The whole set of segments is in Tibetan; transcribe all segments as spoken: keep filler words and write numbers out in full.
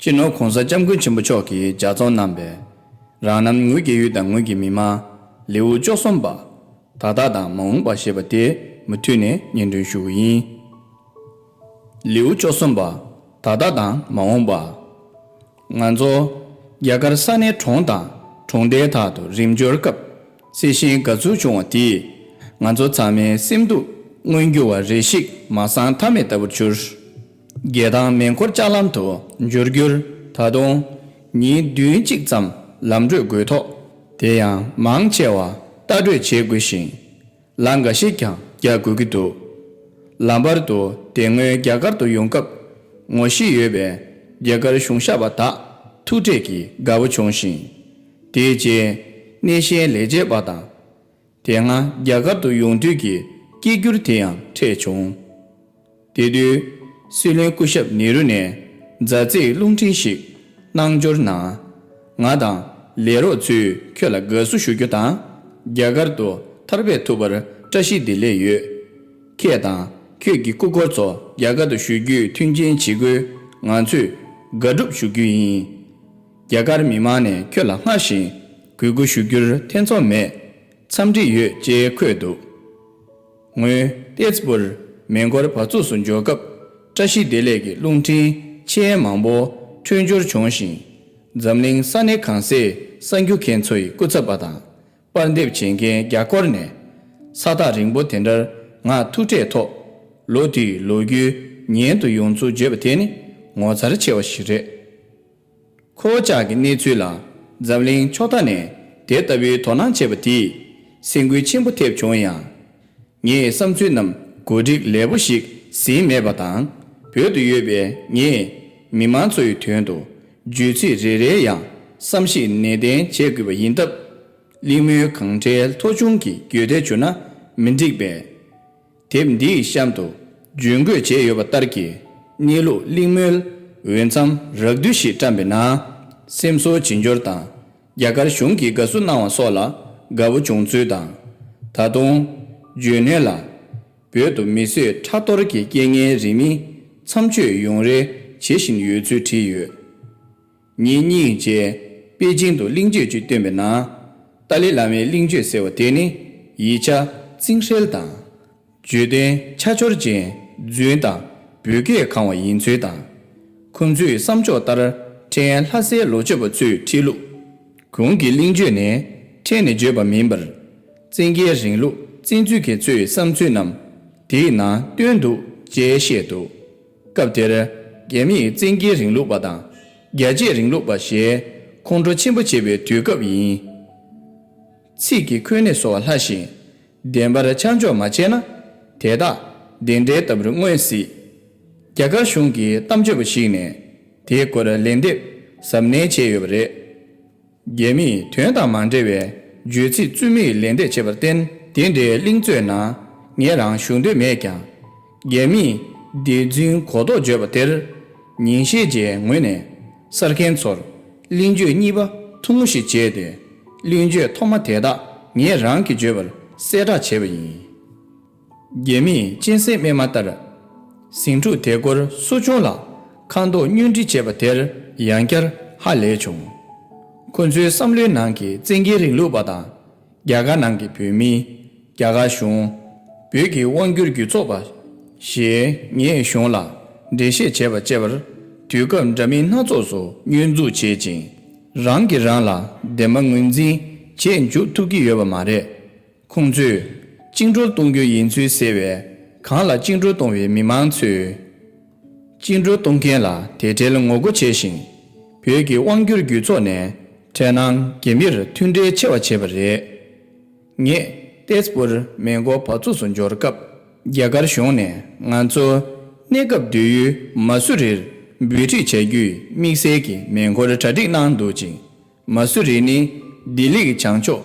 སྤྱི་ནོར་༸གོང་ས་༸སྐྱབས་མགོན་ཆེན་པོ་མཆོག་གིས་ལྗགས་རྩོམ་གནང་བའི་རང་རྣམ་ངོས་ཀྱི་ཡུལ་དང་ངོས་ཀྱི་མི་མང་། ལེའུ་བཅུ་གསུམ་པ། ད་ལྟ་དང་མ་འོངས་པ་ཞེས་པ་དེ་མུ་མཐུད་ནས་སྙན་སྒྲོན་ཞུ་གི་ཡིན། ལེའུ་བཅུ་གསུམ་པ། ད་ལྟ་དང་མ་འོངས་པ། ང་ཚོ་རྒྱ་གར་ས་གནས་གྲོང་དང་གྲོང་རྡལ་དག་ཏུ་རིམ་འབྱོར་སྐབས་གསལ་ཞེན་དགའ་ཚོར་བྱུང་བ་དེས་ང་ཚོ་ཚང་མའི་སེམས་སྡུག་མངོན་གྱུར་བ་རེ་ཞིག་མ་སངས་མཐའ་མེད་ལྟ་བུར་གྱུར། རྒྱལ་ཐང་མེ་འཁོར་ལྕགས་ལམ་དུ་འབྱོར་རྒྱུར་ད་དུང་ཉིན་བདུན་གཅིག་ཙམ་ལམ་བགྲོད་དགོས་ཐོག་དེ་ཡང་མང་ཆེ་བ་རྟ་བགྲོད་བྱེད་དགོས་ཤིང་། ལམ་འགའ་ཞིག་ཀྱང་རྒྱག་དགོས་ཀྱི་འདུག་ལམ་བར་དུ་དེ་སྔོན་རྒྱ་གར་དུ་ཡོང་སྐབས་ངོ་ཤེས་ཡོད་པའི་རྒྱ་གར་གཞུང་ཞབས་པ་དག་ཐུག་འཕྲད་ཀྱིས་དགའ་པོ་བྱུང་ཞིང་། དེའི་རྗེས་གནས་གཞན་ལས་བྱེད་པ་དང་། དེ་སྔ་རྒྱ་གར་དུ་ཡོང་དུས་ཀྱི་སྐད་སྒྱུར་དེ་ཡང་འཕྲད་བྱུང་། དེ་དུས་སྲིད་བློན་སྐུ་ཞབས་ནེ་རུ་ནས་མཛའ་བརྩེའི་རླུང་འཕྲིན་ཞིག་གནང་འབྱོར་ན། ང་དང་ལས་རོགས་ཚོས་ཁྱོད་ལ་དགའ་བསུ་ཞུ་རྒྱུ་དང་། རྒྱ་གར་དུ་ཐར་པ་ཐུག་པར་བཀྲ་ཤིས་བདེ་ལེགས་ཡོད། ཁྱེད་དང་ཁྱོད་ཀྱི་སྐུ་འཁོར་ཚོ་རྒྱ་གར་དུ་བཞུད་རྒྱུའི་མཐུན་རྐྱེན་བྱེད་དགོས། ང་ཚོས་དགའ་སྒྲུབ་ཞུ་རྒྱུ་ཡིན། རྒྱ་གར་མི་མང་ནས་ཁྱོད་ལ་སྔར་བཞིན་གུས་བཀུར་ཞུ་རྒྱུར་ཐེ་ཚོམ་མེད། འཚམས་འདྲི་ཡོད་ཅེས་འཁོད་འདུག་ངོས་ཏེས་པུར་མེ་འཁོར་བ་ཚུགས་སུ་འབྱོར་སྐབས་བཀྲ་ཤིས་བདེ་ལེགས་ཀྱི་རླུང་འཕྲིན་ཆེས་མང་པོ་འཕྲོད་འབྱོར་བྱུང་ཞིང་། འཛམ་གླིང་ས་གནས་གང་སའི་གསར་འགྱུར་མཁན་ཚོ་ཡི་སྐུ་ཚབ་པ་དང་པར་འདེབས་བྱེད་མཁན་རྒྱ་སྐོར་ནས་ས་ཐག་རིང་པོ་དེ་འདྲར་ང་ཐུག་འཕྲད་ཐོག་ལོ་དེའི་ལོ་རྒྱུས་ཉན་དུ་ཡོང་ཚུལ་བརྗོད་པ་དེ་ནི་ངོ་མཚར་ཆེ་བ་ཞིག་རེད། ཁོ་བོ་ཅག་གི་གནས་ཚུལ་ལ་འཛམ་གླིང་ཕྱོགས་མཐའ་ནས་དེ་ལྟ་བུའི་དོ་སྣང་བྱས་པ་དེས་སེམས་འགུལ་ཆེན་པོ་ཐེབས་བྱུང་ཡང་། ངའི་བསམ་ཚུལ་རྣམས་གོ་སྒྲིག་ལེགས་པོ་ཞིག་ཟིན་མེད་པ་དང་། བོད་དུ་ཡོད་པའི་ངའི་མི་མང་ཚོའི་དོན་དུ་བརྗོད་ཚིག་རེ་རེར་ཡང་བསམ་གཞིག་ནན་ཏན་བྱེད་དགོས་པ་ཡིན་སྟབས། གླེང་མོལ་གང་འདྲའི་མཐོ་ཆུང་གི་དགོས་འདོད་བྱུང་ན་མི་འགྲིག་པས། དེབ་འདིའི་གཤམ་དུ་བརྗོད་འགོད་བྱས་ཡོད་པ་ལྟར་གྱི་གནས་ལུགས་གླེང་མོལ་འོས་འཚམ་རགས་བསྡུས་ཤིག་བཀྲམ་པའི་ནང་། སེམས་གསོ་བྱེད་འབྱོར་དང་རྒྱ་གར་གཞུང་གིས་དགའ་བསུ་གནང་བ་སོགས་ལ་དགའ་པོ་བྱུང་ཚུལ་དང་། ད་དུང་བརྗོད་སྣོན་ལ་བོད་དུ་མི་གསོད་ཁྲག་གཏོར་གྱི་རྐྱེན་ངན་རིང་མིན་མཚམས་གཅོད་ཡོང་རེ་བྱེད་བཞིན་ཡོད་ཚུལ་བྲིས་ཡོད། ཉིན་གཉིས་རྗེས་པེ་ཅིང་དུ་གླེང་བརྗོད་ཅིག་བཏོན་པའི་ནང་། ཏཱ་ལའི་བླ་མའི་གླེང་བརྗོད་ཟེར་བ་དེ་ནི་ཡིག་ཆ་རྩིང་ཧྲལ་དང་། བརྗོད་དོན་ཆ་འཕྱོར་ཅན་རྫུན་དང་བོད་སྐད་གང་བ་ཡིན་ཚུལ་དང་། ཁོང་ཚོའི་བསམ་ཕྱོགས་ལྟར་ཕྲན་ལྷ་སའི་ལོ་ཆོས་པ་ཚོས་ཁྲིད་ལུགས། གོང་གི་གླེང་བརྗོད་ནི་ཕྲན་ནས་བརྗོད་པ་མིན་པར། བཙན་རྒྱལ་རིང་ལུགས་བཙན་འཛུལ་མཁན་ཚོའི་བསམ་ཚུལ་རྣམས་དེའི་ནང་བཏོན་འདུག་ཅེས་བཤད་འདུག་སྐབས་དེར་རྒྱ་མིས་བཙན་རྒྱལ་རིང་ལུགས་པ་དང་རྒྱལ་གཅེས་རིང་ལུགས་པ་ཞེས་ཁོང་ཁྲོ་ཆེན་པོ་བྱེད་པའི་དུས་སྐབས་ཡིན། ཚིག་གི་འཁོད་གནས་སོགས་ལྷག་བཞིན་བདེན་པར་ཆ་འཇོག་མ་བྱས་ན་དེ་དག་བདེན་འདྲའི་ལྟ་བུར་མངོན་སྲིད། རྒྱ་གར་གཞུང་གི་གཏམ་བརྗོད་པ་ཞིག་ནས་དེའི་སྐོར་ལན་འདེབས་གཟབ་ནན་བྱས་ཡོད་པ་རེད། རྒྱ་མིས་དོན་དང་མ་འབྲེལ་བའི་བརྗོད་ཚིག་རྩོད་མེད་ལན་འདེབས་བྱས་པར་བརྟེན། དེ་འདྲའི་གླེང་རྩོད་ནང་ངས་རང་ཞུགས་འདོད་མེད་ཀྱང་། རྒྱ་མིས་སྡེ་རྫུན་གོ་རྟོགས་བརྗོད་པ་དེར་ཉན་ཤེས་ཀྱི་ངོས་ནས་གསར་མཁན་ཚོར་གླེང་བརྗོད་གཉིས་པ་ཐུང་ངུ་ཞིག་བྱས་ཏེ། གླེང་བརྗོད་ཐོག་མ་དེ་དག་ངས་རང་གིས་བརྗོད་པར་གསལ་བསྒྲགས་བྱས་པ་ཡིན། རྒྱ་མིས་གཅན་གཟན་སྨན་མ་ལྟར། ཟིང་འཁྲུག་དེ་སྐོར་སུ་བྱུང་ལ་ཁ་མདོག་བརྙན་འཕྲིན་བྱས་པ་དེར་ཡང་བསྐྱར་ཧ་ལས་བྱུང་། ཁོ་ཚོའི་བསམ་བློའི་ནང་གི་བཙན་རྒྱལ་རིང་ལུགས་པ་དང་། རྒྱ་གར་ནང་གི་བོད་མི། རྒྱ་གར་གཞུང་། བོད་ཀྱི་དབང་སྒྱུར་སྒྱུ་རྩལ་པ། ཞེས་ངས་གཞུང་ལ་འགྲེལ་བཤད་བྱས་པ་བཅས་པར་དུས་སྐབས་འདྲ་མིན་སྣ་ཚོགས་སུ་བསྙོན་འཛུགས་བྱེད་ཅིང་། རང་གིས་རང་ལ་བདེན་པ་ངོས་འཛིན་བྱེད་འཇུག་ཐུབ་ཀྱི་ཡོད་པ་མ་རེད། ཁོང་ཚོས་བཅིངས་འགྲོལ་གཏོང་རྒྱུ་ཡིན་ཚུལ་ཟེར་བས། གང་ལ་བཅིངས་འགྲོལ་གཏོང་བའི་མི་མང་ཚོས། བཅིངས་འགྲོལ་གཏོང་མཁན་ལ་དེ་འབྲེལ་ངོ་རྒོལ་བྱས་ཤིང་། བོད་ཀྱི་དབང་སྒྱུར་སྒྱུ་རྩལ་ནས་འཕྲལ་སྣང་རྒྱ་མིར་མཐུན་འབྲེལ་ཆེ་བ་བྱས་པ་རེད། ངས་ཏེས་པུར་མེ་འཁོར་བབས་ཚུགས་སུ་འབྱོར་སྐབས། རྒྱ་གར་གཞུང་ནས་ང་ཚོ་གནས་སྐབས་སྡོད་ཡུལ་མ་སུ་རིར་འབོད་འཁྲིད་བྱ་རྒྱུའི་དམིགས་བསལ་གྱི་མེ་འཁོར་གྲ་སྒྲིག་གནང་འདུག་ཅིང་། མ་སུ་རི་ནི་ལྡི་ལི་གི་བྱང་ཕྱོགས་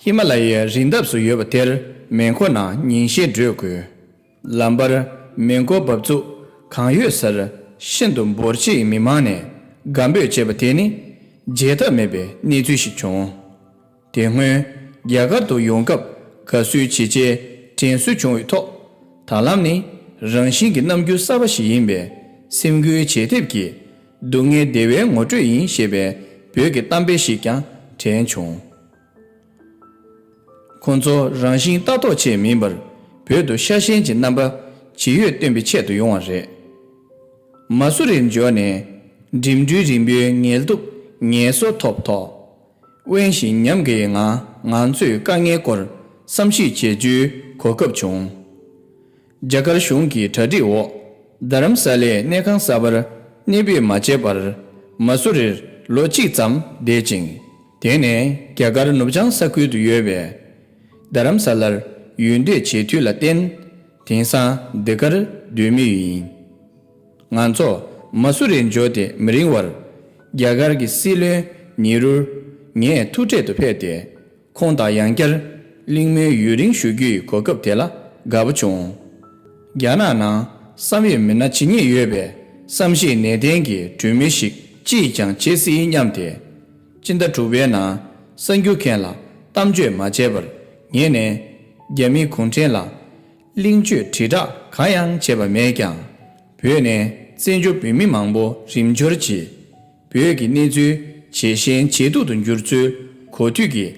ཧི་མ་ལ་ཡའི་རི་འདབས་སུ་ཡོད་པ་དེར་མེ་འཁོར་ནང་ཉིན་ཤས་བགྲོད་དགོས། ལམ་བར་མེ་འཁོར་འབབ་ཚུགས་གང་ཡོད་སར་ཤིན་ཏུ་འབོར་ཆེའི་མི་མང་ནས་དགའ་འབོད་བྱས་པ་དེ་ནི་བརྗེད་ཐབས་མེད་པའི་གནས་ཚུལ་ཞིག་བྱུང་། དེ་སྔོན་རྒྱ་གར་དུ་ཡོང་སྐབས་དགའ་བསུའི་བྱས་རྗེས་དྲན་གསོ་བྱུང་བའི་ཐོག་ད་ལམ་ནི་རང་བཞིན་གྱི་རྣམ་འགྱུར་གསར་པ་ཞིག་ཡིན་པས་སེམས་འགུལ་བྱེད་ཐེབས་ཀྱིས། སྡུག་བསྔལ་བདེ་བའི་ངོ་སྤྲོད་ཡིན་ཞེས་པའི་བོད་ཀྱི་གཏམ་དཔེ་ཞིག་ཀྱང་དྲན་བྱུང་། ཁོང་ཚོ་རང་བཞིན་ལྟ་རྟོག་ཆེད་མིན་པར་བོད་དུ་ཤ་ཞེན་གྱི་རྣམ་པ་ཇི་ཡོད་སྟོན་པའི་ཆེད་དུ་ཡོང་བ་རེད། མ་སུ་རིར་འབྱོར་ནས་འགྲིམ་འགྲུལ་རིམ་པའི་ངལ་དུབ་ངལ་གསོ་ཐོབ་ཐོག་དབེན་ཞིང་ཉམས་དགའི་ངང་ང་ཚོས་དཀའ་ངལ་སྐོར་བསམ་གཞིག་བྱེད་རྒྱུའི་གོ་སྐབས་བྱུང་། རྒྱ་གར་གཞུང་གི་གྲ་སྒྲིག་འོག་རྡ་རམ་ས་ལའི་གནས་ཁང་གསར་པར་གནས་སྤོས་མ་བྱས་པར་མ་སུ་རིར་ལོ་གཅིག་ཙམ་བསྡད་ཅིང་། དེ་ནས་རྒྱ་གར་ནུབ་བྱང་ས་ཁུལ་དུ་ཡོད་པའི་རྡ་རམ་ས་ལར་ཡུལ་སྡོད་བྱེད་འཐུས་ལ་བརྟེན། དེང་སང་འདི་གར་སྡོད་མུས་ཡིན། ང་ཚོ་མ་སུ་རིར་འབྱོར་ཏེ་མི་རིང་བར། རྒྱ་གར་གྱི་སྲིད་བློན་ནེ་རུར་ངས་ཐུག་འཕྲད་དུ་ཕེབས་ཏེ། ཁོང་དང་ཡང་བསྐྱར་གླེང་མོལ་ཡུན་རིང་ཞུ་རྒྱུའི་གོ་སྐབས་དེ་ལ་དགའ་པོ་བྱུང་། རྒྱ་ནག་ནང་བསམ་ཡས་མི་སྣ་ཇི་སྙེད་ཡོད་པའི་བསམ་ཤེས་ནན་ཏན་གྱི་གྲོས་མོལ་ཞིག་ཅིས་ཀྱང་བྱེད་སྲིད་སྙམ་སྟེ། སྤྱི་ཟླ་དྲུག་པའི་ནང་གསར་འགྱུར་མཁན་ལ་གཏམ་བརྗོད་མ་བྱས་པར་ངེད་ནས་རྒྱ་མིའི་གུང་ཁྲན་ལ་གླེང་བརྗོད་དྲིལ་བསྒྲགས་གང་ཡང་བྱས་པ་མེད་ཀྱང་། བོད་ནས་བཙན་བྱོལ་བོད་མི་མང་པོ་རིམ་འབྱོར་གྱིས་བོད་ཀྱི་གནས་ཚུལ་ཇེ་ཞན་ཇེ་སྡུག་ཏུ་འགྱུར་ཚུལ་གོ་ཐོས་ཀྱིས་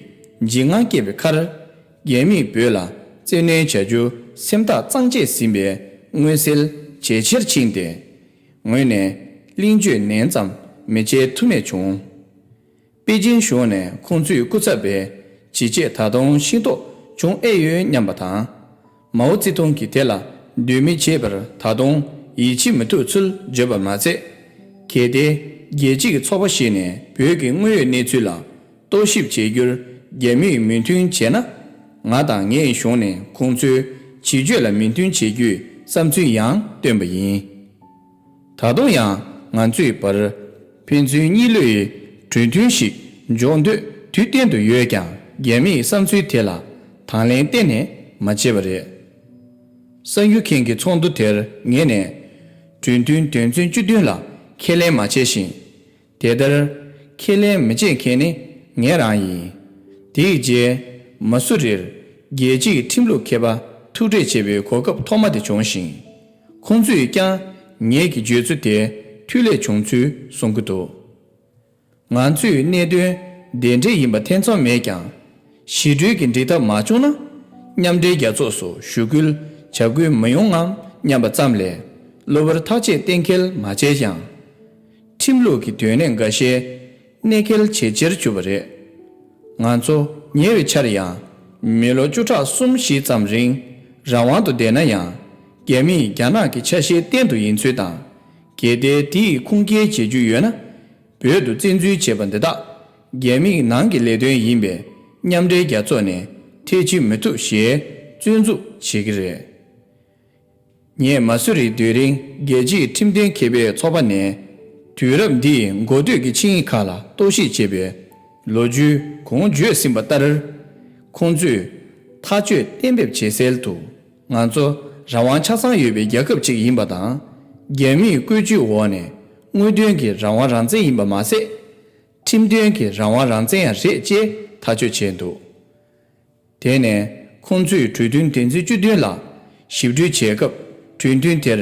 འཇིགས་དངངས་སྐྱེས་པའི་ཁར། རྒྱ་མིས་བོད་ལ་བཙན་གནོན་བྱ་རྒྱུ་སེམས་ཐག་གཙང་བཅད་ཟིན་པའི་མངོན་གསལ་ཇེ་ཆེར་ཕྱིན་ཏེ། ངོས་ནས་གླེང་བརྗོད་ནན་ཙམ་མི་བྱེད་ཐུ་མེད་བྱུང་། པེ་ཅིན་གཞུང་ནས་ཁོང་ཚོའི་སྐུ་ཚབ་པའི་ཇི་བྱེད་ད་དུང་ཤེས་རྟོགས་བྱུང་ཨེ་ཡོད་སྙམ་པ་དང་། མའོ་ཙེ་ཏུང་གིས་དེ་ལ་འདོད་མི་བྱེད་པར་ད་དུང་ཡིད་ཆེས་མི་ཐུབ་ཚུལ་བརྗོད་པ་མ་ཚད། གལ་ཏེ་རྒྱལ་སྤྱིའི་ཚོགས་པ་ཞིག་ནས་བོད་ཀྱི་དངོས་ཡོད་གནས་ཚུལ་ལ་རྟོག་ཞིབ་བྱེད་རྒྱུར་རྒྱ་མིས་མོས་མཐུན་བྱས་ན། ང་དང་ངའི་གཞུང་ནས་ཁོང་ཚོའི་བྱེད་སྤྱོད་ལ་མོས་མཐུན་བྱེད་རྒྱུའི་བསམ་ཚུལ་ཡང་བཏོན་པ་ཡིན། ད་དུང་ཡང་ང་ཚོའི་བར་ཕན་ཚུན་གཉིས་བློའི་གྲོས་མཐུན་ཞིག་འཇོག་འདོད་དུས་གཏན་དུ་ཡོད་ཀྱང་། རྒྱ་མིའི་བསམ་ཚུལ་དེ་ལ་དང་ལེན་གཏན་ནས་མ་བྱས་པ་རེད། གསར་འགྱུར་མཁན་གྱི་ཚོགས་འདུ་དེར་ངེད་ནས་གྲོས་མཐུན་དོན་ཚན་བཅུ་བདུན་ལ་ཁས་ལེན་མ་བྱས་ཤིང་། དེ་ལྟར་ཁས་ལེན་མི་བྱེད་མཁན་ནི་ངེད་རང་ཡིན། དེའི་རྗེས་མ་སུ་རིར་རྒྱལ་སྤྱིའི་ཁྲིམས་ལུགས་མཁས་པ་ཐུག་འཕྲད་བྱེད་པའི་གོ་སྐབས་ཐོག་མ་དེ་བྱུང་ཞིང་། ཁོང་ཚོས་ཀྱང་ངེད་ཀྱི་བརྗོད་ཚུལ་དེ་འཐུས་ལེགས་བྱུང་ཚུལ་གསུང་གི་འདུག་ང་ཚོས་གནད་དོན་དེ་འདྲ་ཡིན་པ་ཐེ་ཚོམ་མེད་ཀྱང་། ཞི་གྲོས་ཀྱི་འགྲིག་ཐབས་མ་བྱུང་ན། མཉམ་འབྲེལ་རྒྱལ་ཚོགས་སུ་ཞུ་སྐུལ་བྱ་དགོས་མི་ཡོང་ངམ་སྙམ་པ་ཙམ་ལས། གློ་བུར་ཐག་བཅད་གཏན་འཁེལ་མ་བྱས་ཀྱང་། ཁྲིམས་ལུགས་ཀྱི་དོན་གནད་འགའ་ཤས་གནད་འཁེལ་ཇེ་ཆེར་གྱུར་པ་རེད། ང་ཚོ་ཉེ་བའི་ཆར་ཡང་མི་ལོ་བཅུ་ཕྲག་གསུམ་བཞི་ཙམ་རིང་རང་དབང་དུ་བསྡད་ན་ཡང་། རྒྱ་མིས་རྒྱ་ནག་གི་ཆ་ཤས་བརྟན་དུ་ཡིན་ཚུལ་དང་། གལ་ཏེ་དེ་ཡི་ཁུངས་སྐྱེལ་བྱེད་རྒྱུ་ཡོད་ན། བོད་དུ་བཙན་འཛུལ་བྱས་པ་འདི་དག་རྒྱ་མིའི་ནང་གི་ལས་དོན་ཡིན་པས། མཉམ་འབྲེལ་རྒྱལ་ཚོགས་ནས་ཐེ་བྱུས་མི་ཐུབ་ཞེས་བཙོན་འཛུལ་བྱེད་ཀྱི་རེད། ངས་མ་སུ་རིའི་སྡོད་རིང་རྒྱལ་སྤྱིའི་ཁྲིམས་དོན་མཁས་པའི་ཚོགས་པ་ནས་དུས་རབས་འདིའི་འགོ་སྟོད་ཀྱི་ཆིངས་ཡིག་ཁག་ལ་རྟོག་ཞིབ་བྱས་པའི་ལོ་རྒྱུས་གོང་བརྗོད་ཟིན་པ་ལྟར། ཁོང་ཚོས་ཐག་གཅོད་གཏན་འབེབས་བྱེད་གསལ་དུ། ང་ཚོ་རང་དབང་ཆ་ཚང་ཡོད་པའི་རྒྱལ་ཁབ་ཅིག་ཡིན་པ་དང་། རྒྱ་མིའི་བཀོད་ཇུས་འོག་ནས་དངོས་དོན་གྱི་རང་དབང་རང་བཙན་ཡིན་པ་མ་ཟད། ཁྲིམས་དོན་གྱི་རང་དབང་རང་བཙན་ཡང་རེད་ཅེས་ཐག་གཅོད་བྱས་འདུག་དེ་ནས་ཁོང་ཚོས་གྲོས་མཐུན་དོན་ཚན་བཅུ་བདུན་ལ་ཞིབ་འགྲེལ་བྱས་སྐབས། གྲོས་མཐུན་དེར་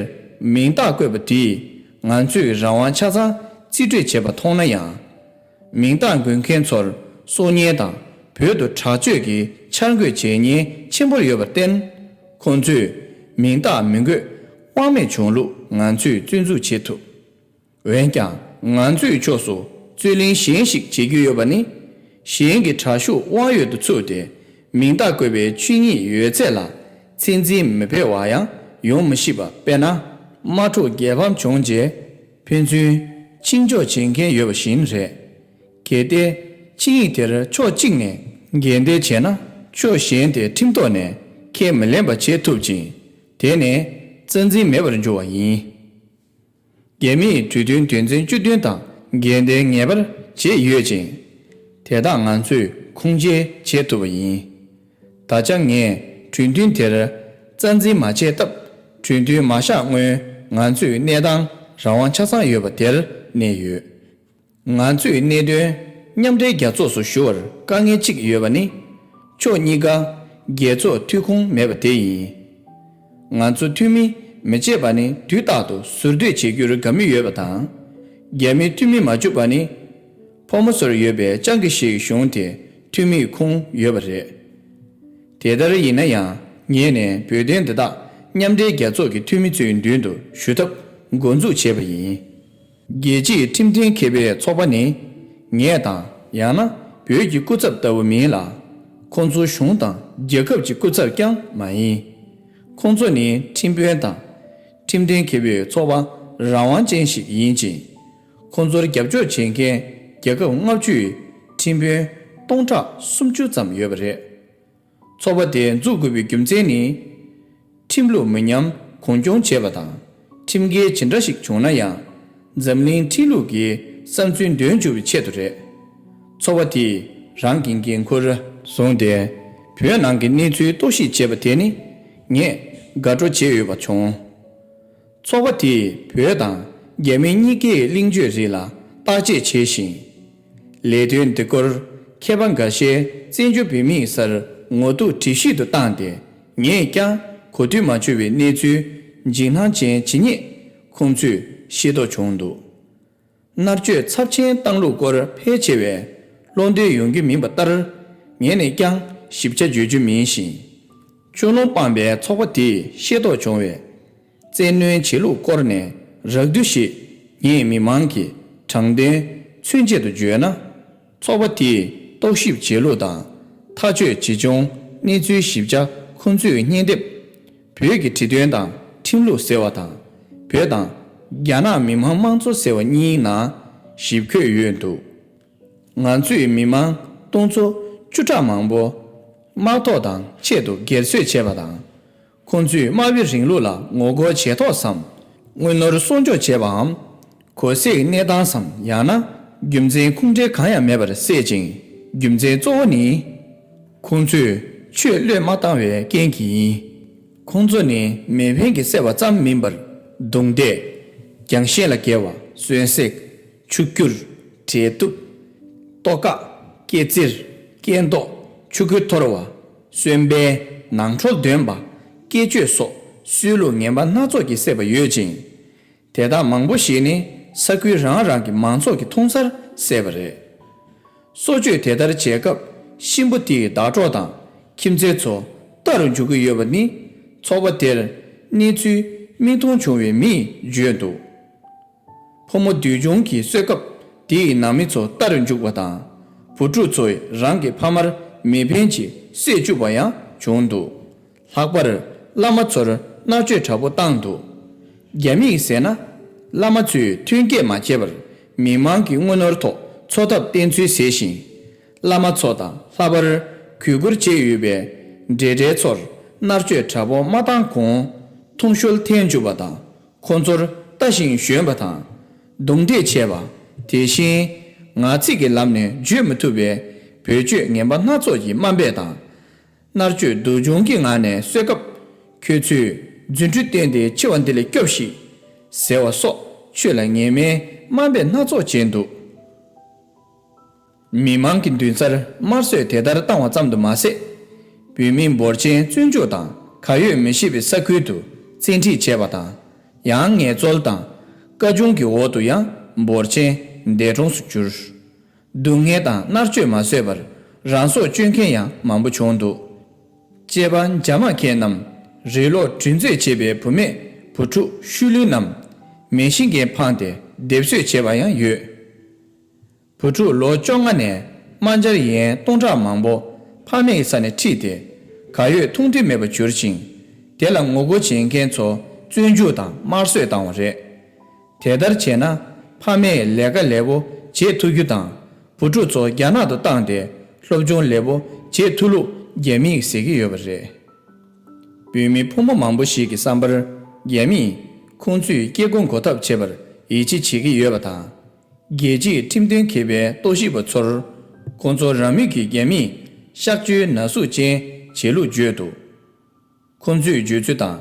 མིང་རྟགས་བཀོད་པ་དེས་ང་ཚོས་རང་དབང་ཆ་ཚང་རྩིས་སྤྲོད་བྱས་པ་མཐོང་ན་ཡང་། མིང་རྟགས་འགོད་མཁན་ཚོར་སྲོག་ཉེན་དང་བོད་དུ་དྲག་སྤྱོད་ཀྱི་འཆར་འགོད་བྱེད་ཉེན་ཆེན་པོ་ཡོད་པར་བརྟེན། ཁོང་ཚོས་མིང་རྟགས་མི་འགོད་དབང་མེད་བྱུང་ལུགས་ང་ཚོས་བཙོན་འཛུལ་བྱེད་ཐུབ། འོན་ཀྱང་། ང་ཚོའི་ཕྱོགས་སུ་རྩོད་གླེང་གཞན་ཞིག་བྱེད་རྒྱུ་ཡོད་པ་ནི། གཞན་གྱི་དྲག་ཤུགས་དབང་ཡོད་དུ་ཚུད་དེ། མིང་རྟགས་བཀོད་པའི་ཆོས་ཉིད་ཡོད་ཚད་ལ་ཚད་འཛིན་མི་འཕེར་བ་ཡང་ཡོང་མི་སྲིད་པ། དཔེར་ན། དམག་འཁྲུག་རྒྱལ་ཕམ་བྱུང་རྗེས། ཕན་ཚུན་འཆིང་འཇོག་བྱེད་མཁན་ཡོད་པ་བཞིན་རེད། གལ་ཏེ། ཆིངས་ཡིག་དེར་ཕྱོགས་གཅིག་ནས་འགལ་ཟླ་བྱས་ན། ཕྱོགས་གཞན་དེ་ཁྲིམས་ཐོག་ནས་ཁས་མི་ལེན་པ་བྱེད་ཐུབ་ཅིང་། དེ་ནས་རྩ་འཛིན་མེད་པར་འགྱུར་བ་ཡིན། རྒྱ་མིས་གྲོས་མཐུན་དོན་ཚན་བཅུ་བདུན་དང་འགལ་ཟླའི་ངེས་པར་བྱས་ཡོད་ཅིང་། དེ་དག་ང་ཚོས་ཁུངས་སྐྱེལ་བྱེད་ཐུབ་པ་ཡིན། ད་ཆ་ངས་གྲོས་མཐུན་དེར་རྩ་འཛིན་མ་བྱས་སྟབས། གྲོས་མཐུན་མ་བཞག་སྔོན་ང་ཚོའི་གནས་སྟངས་རང་དབང་ཆ་ཚང་ཡོད་པ་དེར་གནས་ཡོད། ང་ཚོས་གནད་དོན་མཉམ་འབྲེལ་རྒྱལ་ཚོགས་སུ་ཞུ་བར་དཀའ་ངལ་གཅིག་ཡོད་པ་ནི། ཕྱོགས་གཉིས་ཀ་རྒྱལ་ཚོགས་ཐོན་ཁུངས་མེད་པ་དེ་ཡིན། ང་ཚོ་འཐུས་མི་མི་བྱེད་པ་ནི་དུས་རྟག་ཏུ་ཟུར་གཏོད་བྱེད་རྒྱུར་དགའ་མོས་ཡོད་པ་དང་། རྒྱ་མིའི་འཐུས་མི་མ་བཅུག་པ་ནི། ཕོ་མོ་ཚོར་ཡོད་པའི་སྤྱང་ཀི་ཞིག་གཞུང་དེ་འཐུས་མིས་ཁུངས་ཡོད་པ་རེད། དེ་ལྟར་ཡིན་ན་ཡང་ངས་ནས་བོད་དོན་འདི་དག་མཉམ་འབྲེལ་རྒྱལ་ཚོགས་ཀྱི་འཐུས་མི་ཚོའི་མདུན་དུ་ཞུ་ཐབས་འགོ་འཛུགས་བྱས་པ་ཡིན། རྒྱལ་སྤྱིའི་ཁྲིམས་མཐུན་མཁས་པའི་ཚོགས་པ་ནི། ངས་དང་ཡང་ན་བོད་ཀྱི་སྐུ་ཚབ་ལྟ་བུ་མིན་ལ། ཁོང་ཚོ་གཞུང་དང་རྒྱལ་ཁབ་ཀྱི་སྐུ་ཚབ་ཀྱང་མ་ཡིན། ཁོང་ཚོ་ནི་ཁྲིམས་དཔོན་དང་། ཁྲིམས་མཐུན་མཁས་པའི་ཚོགས་པ་རང་དབང་ཅན་ཞིག་ཡིན་ཅིང་། ཁོང་ཚོར་རྒྱབ་སྐྱོར་བྱེད་མཁན་རྒྱལ་ཁབ་ལྔ་བཅུའི་ཁྲིམས་དཔོན་སྟོང་ཕྲག་སུམ་ཅུ་ཙམ་ཡོད་པ་རེད། ཚོགས་པ་དེ་འཛུགས་དགོས་པའི་རྒྱུ་མཚན་ནི། ཁྲིམས་ལུགས་མི་ཉམས་གོང་སྐྱོང་བྱེད་པ་དང་། ཁྲིམས་འགལ་ཇི་འདྲ་ཞིག་བྱུང་ན་ཡང་། འཛམ་གླིང་ཁྲིམས་ལུགས་ཀྱི་བསམ་ཚུལ་འདོན་བཅུག་པའི་ཆེད་དུ་རེད། ཚོགས་པ་དེས་རང་གི་འགན་ཁུར་བཟུང་སྟེ། བོད་ནང་གི་གནས་ཚུལ་རྟོག་ཞིབ་བྱས་པ་དེ་ནི། ངས་དགའ་སྤྲོ་བྱེད་འོས་པ་བྱུང་། ཚོགས་པ་དེས་བོད་དང་རྒྱ་མི་གཉིས་ཀའི་གླེང་བརྗོད་རིགས་ལ་བརྟག་དཔྱད་བྱས་ཤིང་། ལས་དོན་འདི་སྐོར་མཁས་པ་འགའ་ཤས་བཙན་བྱོལ་བོད་མིའི་སར་ངོ་ཐུག་དྲི་ཞིབ་ཏུ་བཏང་སྟེ། ངས་ཀྱང་གོ་ཐོས་མ་བྱུང་བའི་གནས་ཚུལ་འཇིགས་སྣང་ཅན་ཇི་སྙེད་ཁོང་ཚོས་ཤེས་རྟོགས་བྱུང་འདུག་མནར་གཅོད་ཚབས་ཆེན་བཏང་ལུགས་སྐོར་ཕལ་ཆེ་བས་བློ་འདོད་ཡོང་རྒྱུ་མིན་པ་ལྟར། ངས་ནས་ཀྱང་ཞིབ་ཆ་བརྗོད་རྒྱུ་མིན་ཞིང་། ཕྱོགས་ལྷུང་སྤངས་པའི་ཚོགས་པ་དེས་ཤེས་རྟོགས་བྱུང་བའི་བཙན་གནོན་བྱེད་ལུགས་སྐོར་ནས་རགས་བསྡུས་ཤིག་ངས་མི་མང་གི་དྲང་དོན་མཚོན་ཆེད་དུ་བརྗོད་ན། ཚོགས་པ་དེས་རྟོག་ཞིབ་བྱེད་ལུགས་དང་། ཐག་གཅོད་བྱེད་བྱུང་གནས་ཚུལ་ཞིབ་ཆ་ཁོང་ཚོའི་སྙན་དེབ། བོད་ཀྱི་བྲིས་དོན་དང་ཁྲིམས་ལུགས་ཟེར་བ་དང་། བོད་དང་རྒྱ་ནག་མི་དམངས་དམངས་གཙོ་ཟེར་བ་གཉིས་ནང་ཞིབ་འཁོད་ཡོད་འདུག་ང་ཚོས་མི་མང་སྟོང་ཚོ་བཅུ་ཕྲག་མང་པོ་དམག་ཐོག་དང་ཆེད་དུ་སྒེར་གསོད་བྱས་པ་དང་། ཁོང་ཚོས་དམར་པོའི་རིང་ལུགས་ལ་ངོ་རྒོལ་བྱས་ཐོག་བསམ། དངུལ་ནོར་གསོག་འཇོག་བྱས་པའམ། གོ་སྲིད་གནས་སྟངས་སམ་ཡང་ན་རྒྱུ་མཚན་ཁུངས་འདྲེན་གང་ཡང་མེད་པར་བསད་ཅིང་། རྒྱུ་མཚན་གཙོ་བོ་ནི། ཁོང་ཚོས་ཆོས་བློས་མ་བཏང་བའི་རྐྱེན་གྱིས་ཡིན། ཁོང་ཚོ་ནི་མེ་འཕེན་གྱིས་བསད་པ་ཙམ་མིན་པར། རྡུང་རྡེག་རྒྱང་ཤེལ་ལ་འགེལ་བ། གསོན་བསྲེགས། ཆུ་སྐྱུར། འབྲས་གཏུབ། ལྟོ་ཀ་སྐེ་བཙིར། སྐེ་མདོག་ཆུ་ཁོལ་འཐོར་བ། གསོན་པའི་ནང་ཁྲོལ་འདོན་པ། སྐེ་གཅོད་སོགས་སྲོལ་ལུགས་ངན་པ་སྣ་ཚོགས་ཀྱིས་བསད་པ་ཡོད་ཅིང་། དེ་དག་མང་པོ་ཞིག་ནི་ས་ཁུལ་རང་རང་གི་མང་ཚོགས་ཀྱིས་མཐོང་སར་བསད་པ་རེད། སྲོག་གཅོད་དེ་ལྟར་བྱེད་སྐབས་གཤིན་པོ་དེའི་ཟླ་གྲོགས་དང་ཁྱིམ་མཚེས་ཚོ་ལྟ་རུ་འཇུག་གི་ཡོད་པ་ནི་ཚོགས་པ་དེར་གནས་ཚུལ་མིག་མཐོང་བྱུང་བའི་མིས་བརྗོད་འདུག་ཕོ་མོ་འདུལ་སྦྱོང་གི་གསོལ་སྐབས་དེའི་ནང་མི་ཚོ་ལྟ་རུ་འཇུག་པ་དང་། བུ་ཕྲུག་ཚོས་རང་གི་ཕ་མར་མེ་འཕེན་གྱིས་བསད་བཅུག་པ་ཡང་བྱུང་འདུག་ལྷག་པར་བླ་མ་ཚོར་མནར་གཅོད་དྲག་པོ་བཏང་འདུག་རྒྱ་མིས་ཟེར་ན། བླ་མ་ཚོས་ཐོན་སྐྱེད་མ་བྱས་པར་མི་མང་གི་དངུལ་ནོར་ཐོག་འཚོ་ཐབས་བསྟེན་ཚུལ་ཟེར་ཞིང་། བླ་མ་ཚོ་དང་ལྷག་པར་གུས་བཀུར་བྱས་ཡོད་པའི་འབྲེལ་སྒྲའི་ཚོར་མནར་གཅོད་དྲག་པོ་མ་བཏང་གོང་། ཐུང་ཤོལ་འཐེན་བཅུག་པ་དང་། ཁོང་ཚོར་ལྟ་ཞིང་ཞོན་པ་དང་། རྡུང་རྡེག་བྱས་པ། དེ་བཞིན་ངག་ཚིག་གི་ལམ་ནས་བརྗོད་མི་ཐུབ་པའི་བེད་སྤྱོད་ངན་པ་སྣ་ཚོགས་ཀྱི་དམའ་འབེབས་དང་། མནར་གཅོད་སྡུག་སྦྱོང་གི་ངང་ནས་གསོལ་སྐབས། ཁྱོད་ཚོས་རྫུ་འཕྲུལ་བསྟན་ཏེ་འཆི་བ་འདི་ལས་སྐྱོབས་ཤིག་ཟེར་བ་སོགས་ཆོས་ལ་ངན་སྨྲའི་དམའ་འབེབས་སྣ་ཚོགས་བྱས་འདུག་མི་མང་གི་མདུན་སར་དམར་གསོད་དེ་ལྟར་བཏང་བ་ཙམ་དུ་མ་ཟད། བོད་མི་འབོར་ཆེན་བཙོན་འཇུག་དང་གར་ཡོད་མི་ཤེས་པའི་ས་ཁུལ་དུ་བཙན་ཁྲིད་བྱས་པ་དང་། ཡང་ངལ་རྩོལ་དང་བཀའ་བྱུང་གི་འོག་ཏུ་ཡང་འབོར་ཆེན་འདས་གྲོངས་སུ་གྱུར། སྡུག་བསྔལ་དང་མནར་གཅོད་མ་བཟོད་པར་རང་སྲོག་གཅོད་མཁན་ཡང་མང་པོ་བྱུང་འདུག་གཅེས་པ་འཇབ་མ་མཁན་ནམ་རི་ལོག་དྲུད་འཛོལ་བྱས་པའི་བུད་མེད་བུ་ཕྲུག་ཤུལ་ལུས་རྣམས་མེ་ཤིང་གིས་འཕངས་ཏེ་སྡེབ་གསོད་བྱས་པ་ཡང་ཡོད། བུ་ཕྲུག་ལོ་བཅོ་ལྔ་ནས་དམར་འབྱར་ཡན་སྟོང་ཕྲག་མང་པོ་ཕ་མའི་ས་ནས་ཁྲིད་དེ་གར་ཡོད་མཐོང་ཐོས་མེད་པར་གྱུར་ཅིང་། དེ་ལ་ངོ་རྒོལ་བྱེད་མཁན་ཚོ་བཙོན་འཇུག་དང་དམར་གསོད་བཏང་བ་རེད། དེ་ལྟར་བྱས་ན་ཕ་མས་ལས་ཀ་ལེགས་པོ་བྱེད་ཐུབ་རྒྱུ་དང་། བུ་ཕྲུག་ཚོ་རྒྱ་ནག་ཏུ་བཏང་སྟེ་སློབ་སྦྱོང་ལེགས་པོ་བྱེད་ཐུབ་ལུགས་རྒྱ་མིས་ཟེར་གྱི་ཡོད་པ་རེད། བོད་མི་ཕོ་མོ་མང་པོ་ཞིག་གི་བསམ་པར་རྒྱ་མིས་ཁོང་ཚོའི་སྐྱེ་སྒོ་འགོག་ཐབས་བྱེད་པར་ཡིད་ཆེས་བྱེད་ཀྱི་ཡོད་པ་དང་། རྒྱལ་སྤྱིའི་ཁྲིམས་དོན་མཁས་པའི་རྟོག་ཞིབ་པ་ཚོར་ཁོང་ཚོ་རང་མོས་ཀྱིས་རྒྱ་མིས་གཤག་བཅོས་ན་ཟུག་ཅན་བྱེད་ལུགས་བརྗོད་འདུག་ཁོང་ཚོས་བརྗོད་ཚུལ་དང་།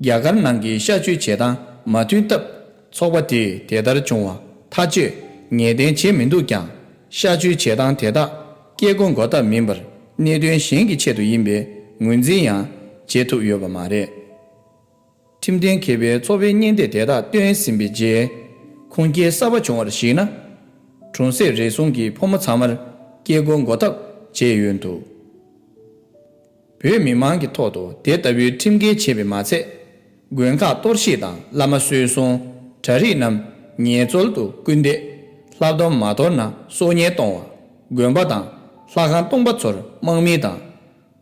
རྒྱ་གར་ནང་གི་གཤག་བཅོས་བྱེད་སྟངས་མ་མཐུན་སྟབས། ཚོགས་པ་དེས་དེ་ལྟར་བྱུང་བ་ཐག་གཅོད་ངེས་གཏན་བྱས་མི་འདུག་ཀྱང་། གཤག་བཅོས་བྱེད་སྟངས་དེ་དག་སྐྱེ་སྒོ་འགོག་ཐབས་མིན་པར། གནད་དོན་གཞན་གྱི་ཆེད་དུ་ཡིན་པའི་ངོས་འཛིན་ཡང་བྱེད་ཐུབ་ཡོད་པ་མ་རེད། ཁྲིམས་དོན་མཁས་པའི་ཚོགས་པའི་སྙན་ཐོ་དེ་དག་བཏོན་ཟིན་པའི་རྗེས། ཁུངས་སྐྱེལ་གསར་པ་བྱུང་བར་གཞིགས་ན། གྲོང་གསེབ་རེ་ཟུང་གི་ཕོ་མོ་ཚང་མར་སྐྱེ་སྒོ་འགོ་ཐབས་བྱས་ཡོད་འདུག་བོད་མི་མང་གི་ཐོག་ཏུ་དེ་ལྟ་བུའི་ཁྲིམས་འགལ་བྱས་པས་མ་ཚད། དགོན་ཁག་གཏོར་བཤིག་དང་བླ་མ་གསོད་སྲུང་། གྲྭ་རིགས་རྣམས་ངལ་རྩོལ་དུ་སྐུལ་འདེད། བསླབ་སྡོམ་མ་དོར་ན་སྲོག་ཉེན་གཏོང་བ། དགོན་པ་དང་ལྷ་ཁང་སྟོང་པ་ཚོར་དམག་མི་དང་།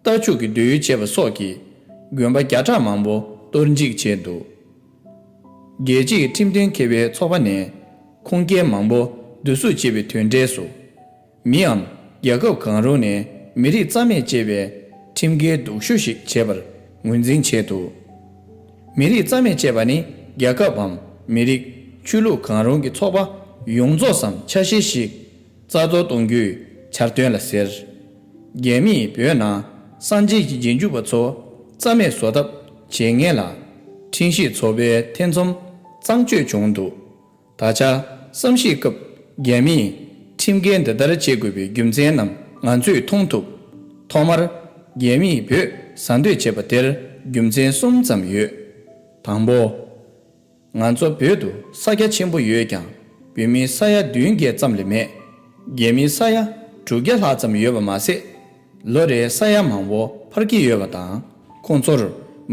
རྟ་ཕྱུགས་ཀྱི་སྡོད་ཡུལ་བྱས་པ་སོགས་ཀྱིས་དགོན་པ་བརྒྱ་ཕྲག་མང་པོ་གཏོར་འཇིག་བྱས་འདུག་རྒྱལ་སྤྱིའི་ཁྲིམས་མཐུན་མཁས་པའི་ཚོགས་པ་ནས་ཁུངས་སྐྱེལ་མང་པོ་བསྡུ་གསུག་བྱས་པའི་དོན་འབྲས་སུ། མིའམ་རྒྱལ་ཁབ་གང་རུང་ནས་མི་རིགས་རྩ་མེད་བཅད་པའི་ཁྲིམས་འགལ་སྡུག་ཤོས་ཤིག་བྱས་པར་ངོས་འཛིན་བྱས་འདུག་མི་རིགས་རྩ་མེད་བཅད་པ་ནི་རྒྱལ་ཁབ་བམ་མི་རིགས་ཆོས་ལུགས་གང་རུང་གི་ཚོགས་པ་ཡོངས་རྫོགས་སམ་ཆ་ཤས་ཤིག་རྩ་གཏོར་གཏོང་རྒྱུའི་འཆར་དོན་ལ་ཟེར། རྒྱ་མིས་བོད་ནང་སངས་རྒྱས་ཀྱི་རྗེས་འཇུག་པ་ཚོ་རྩ་མེད་བཟོ་ཐབས་བྱེད་མཁན་ལ་ཁྲིམས་ཞིབ་ཚོགས་པའི་ཐེ་ཚོམ་གཙང་བཅོས་བྱུང་འདུག་ད་ཆ་བསམ་གཞིག་སྐབས་རྒྱ་མིས་ཁྲིམས་འགལ་འདི་ལྟར་བྱེད་དགོས་པའི་རྒྱུ་མཚན་རྣམས་ང་ཚོས་མཐོང་ཐུབ། ཐོག་མར་རྒྱ་མིས་བོད་ཟ་འདོད་བྱེད་པ་དེར་རྒྱུ་མཚན་གསུམ་ཙམ་ཡོད། དང་པོ། ང་ཚོ་བོད་དུ་ས་རྒྱ་ཆེན་པོ་ཡོད་ཀྱང་བོད་མི་ས་ཡ་བདུན་བརྒྱད་ཙམ་ལས་མེད། རྒྱ་མི་ས་ཡ་དྲུག་བརྒྱ་ལྷག་ཙམ་ཡོད་པ་མ་ཟད། ལོ་རེའི་ས་ཡ་མང་པོ་འཕར་གྱི་ཡོད་པ་དང་ཁོང་ཚོར་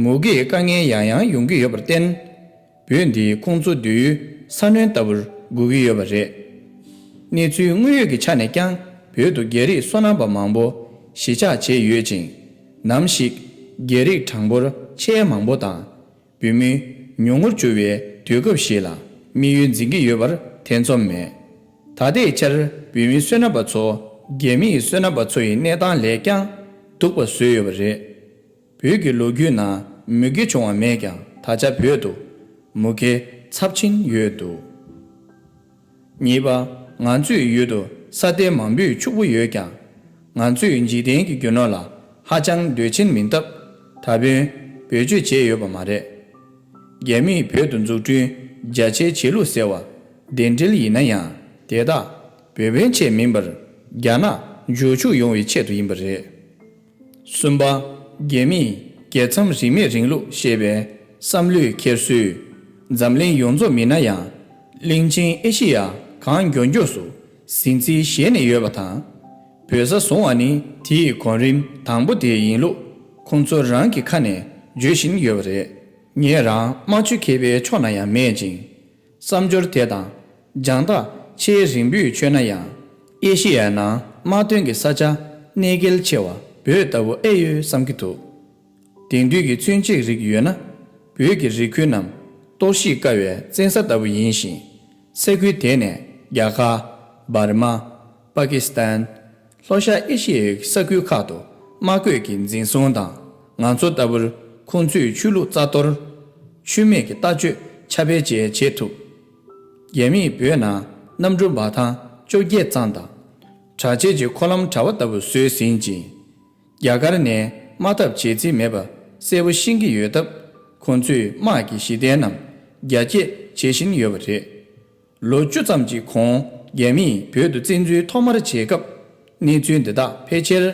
མུ་གེའི་དཀའ་ངལ་ཡང་ཡང་ཡོང་གི་ཡོད་པར་བརྟེན། བོད་འདི་ཁོང་ཚོ་སྡོད་ཡུལ་ས་གནོན་ལྟ་བུར་སྒུག་གི་ཡོད་པ་རེད། གནས་ཚུལ་དངོས་ཡོད་ཀྱི་ཆ་ནས་ཀྱང་བོད་དུ་རྒྱ་རིགས་སོ་ནམ་པ་མང་པོ་གཞིས་ཆགས་བྱས་ཡོད་ཅིང་། ནམ་ཞིག་རྒྱ་རིགས་གྲངས་འབོར་ཆེས་མང་པོ་དང་བོད་མི་ཉུང་ངུར་གྱུར་བའི་དུས་སྐབས་ཤིག་ལ་དམིགས་ཡུལ་འཛིན་གྱི་ཡོད་པར་ཐེ་ཚོམ་མེད། ད་ལྟའི་ཆར་བོད་མི་སོ་ནམ་པ་ཚོ་རྒྱ་མིའི་སོ་ནམ་པ་ཚོ་ཡི་གནས་སྟངས་ལས་ཀྱང་སྡུག་པ་བཟོས་ཡོད་པ་རེད། བོད་ཀྱི་ལོ་རྒྱུས་ནང་མུ་གེ་བྱུང་བ་མེད་ཀྱང་ད་ཆ་བོད་དུ་མུ་གེ་ཚབས་ཆེན་ཡོད་འདུག་གཉིས་པ། ང་ཚོའི་ཡུལ་དུ་ས་གཏེར་མང་པོས་ཕྱུག་པོ་ཡོད་ཀྱང་། ང་ཚོས་འཇིག་རྟེན་གྱི་རྒྱུ་ནོར་ལ་ཧ་ཅང་འདོད་ཆེན་མིན་སྟབས། ད་དཔོན་བེད་སྤྱོད་བྱས་ཡོད་པ་མ་རེད། རྒྱ་མིས་བོད་དུ་འཛུགས་སྐྲུན་རྒྱ་ཆེའི་བྱེད་ལུགས་ཟེར་བ་གདན་འདྲེན་ཡིན་ན་ཡང་དེ་དག་བོད་དོན་ཆེད་མིན་པར་རྒྱ་ནག་འཇུ་ཆུག་ཡོང་བའི་ཆེད་དུ་ཡིན་པ་རེད། གསུམ་པ། རྒྱ་མིས་རྒྱལ་མཚམས་རིས་མེད་རིང་ལུགས་ཞེས་པའི་བསམ་བློའི་འཁྱེར་སོས། འཛམ་གླིང་ཡོངས་རྫོགས་མིན་ན་ཡང་། གླིང་ཆེན་ཨེ་ཤི་ཡ་གང་མགྱོགས་མགྱོགས་སུ་ཟིན་རྩིས་བཞེས་ནས་ཡོད་པ་དང་། བོད་ས་བཟུང་བ་ནི་དེའི་གོ་རིམ་དང་པོ་དེ་ཡིན་ལུགས་ཁོང་ཚོ་རང་གི་ཁ་ནས་བརྗོད་བཞིན་ཡོད་པ་རེད། ངས་རང་རྨ་ཆུ་མཁས་པའི་ཕྱོགས་ན་ཡང་མེད་ཅིང་། བསམ་སྦྱོར་དེ་དང་སྦྱང་ཐག་ཆེས་རིང་པོས་ཆོད་ན་ཡང་། ཨེ་ཤེ་ཡའི་ནང་དམག་དོན་གྱི་ས་ཆ་གནད་འགེལ་ཆེ་བ་བོད་ལྟ་བུ་ཨེ་ཡོད་བསམ་གྱི་འདུག་དེང་དུས་ཀྱི་ཚུན་ཆད་རིག་ཡོད་ན། བོད་ཀྱི་རི་ཁུལ་རྣམས་གཏོར་བཤིག་དཀའ་བའི་བཙན་ས་ལྟ་བུ་ཡིན་ཞིང་། ས་ཁུལ་དེ་ནས་རྒྱ་གར། འབར་མ། པ་ཀི་སི་ཐན། ལྷོ་ཤར་ཨེ་ཤི་ཡའི་ས་ཁུལ་ཁག་ཏུ་དམག་བཀོད་ཀྱིས་འཛིན་བཟུང་དང་། ང་ཚོ་ལྟ་བུར་ཁོང་ཚོས་ཆོས་ལུགས་རྩ་གཏོར། ཆོས་མེད་ཀྱི་ལྟ་སྤྱོད་ཁྱབ་སྤེལ་བཅས་བྱེད་ཐུབ། རྒྱ་མིས་བོད་ནང་གནམ་གྲུ་འབར་ཐང་བཅོ་བརྒྱད་ཙམ་དང་། དྲག་ཆས་ཀྱི་འཁོར་ལམ་དྲ་བ་ལྟ་བུ་བཟོས་ཟིན་ཅིང་། རྒྱ་གར་ནས་དམག་འཐབ་བྱེད་རྩིས་མེད་པ་གསལ་པོ་ཤེས་ཀྱི་ཡོད་སྟབས། ཁོང་ཚོས་དམག་གི་གཞི་རྟེན་རྣམས་རྒྱ་སྐྱེད་བྱེད་བཞིན་ཡོད་པ་རེད། ལོ་བཅུ་ཙམ་གྱི་གོང་རྒྱ་མིས་བོད་དུ་བཙན་འཛུལ་ཐོག་མར་བྱེད་སྐབས། གནས་ཚུལ་འདི་དག་ཕལ་ཆེར་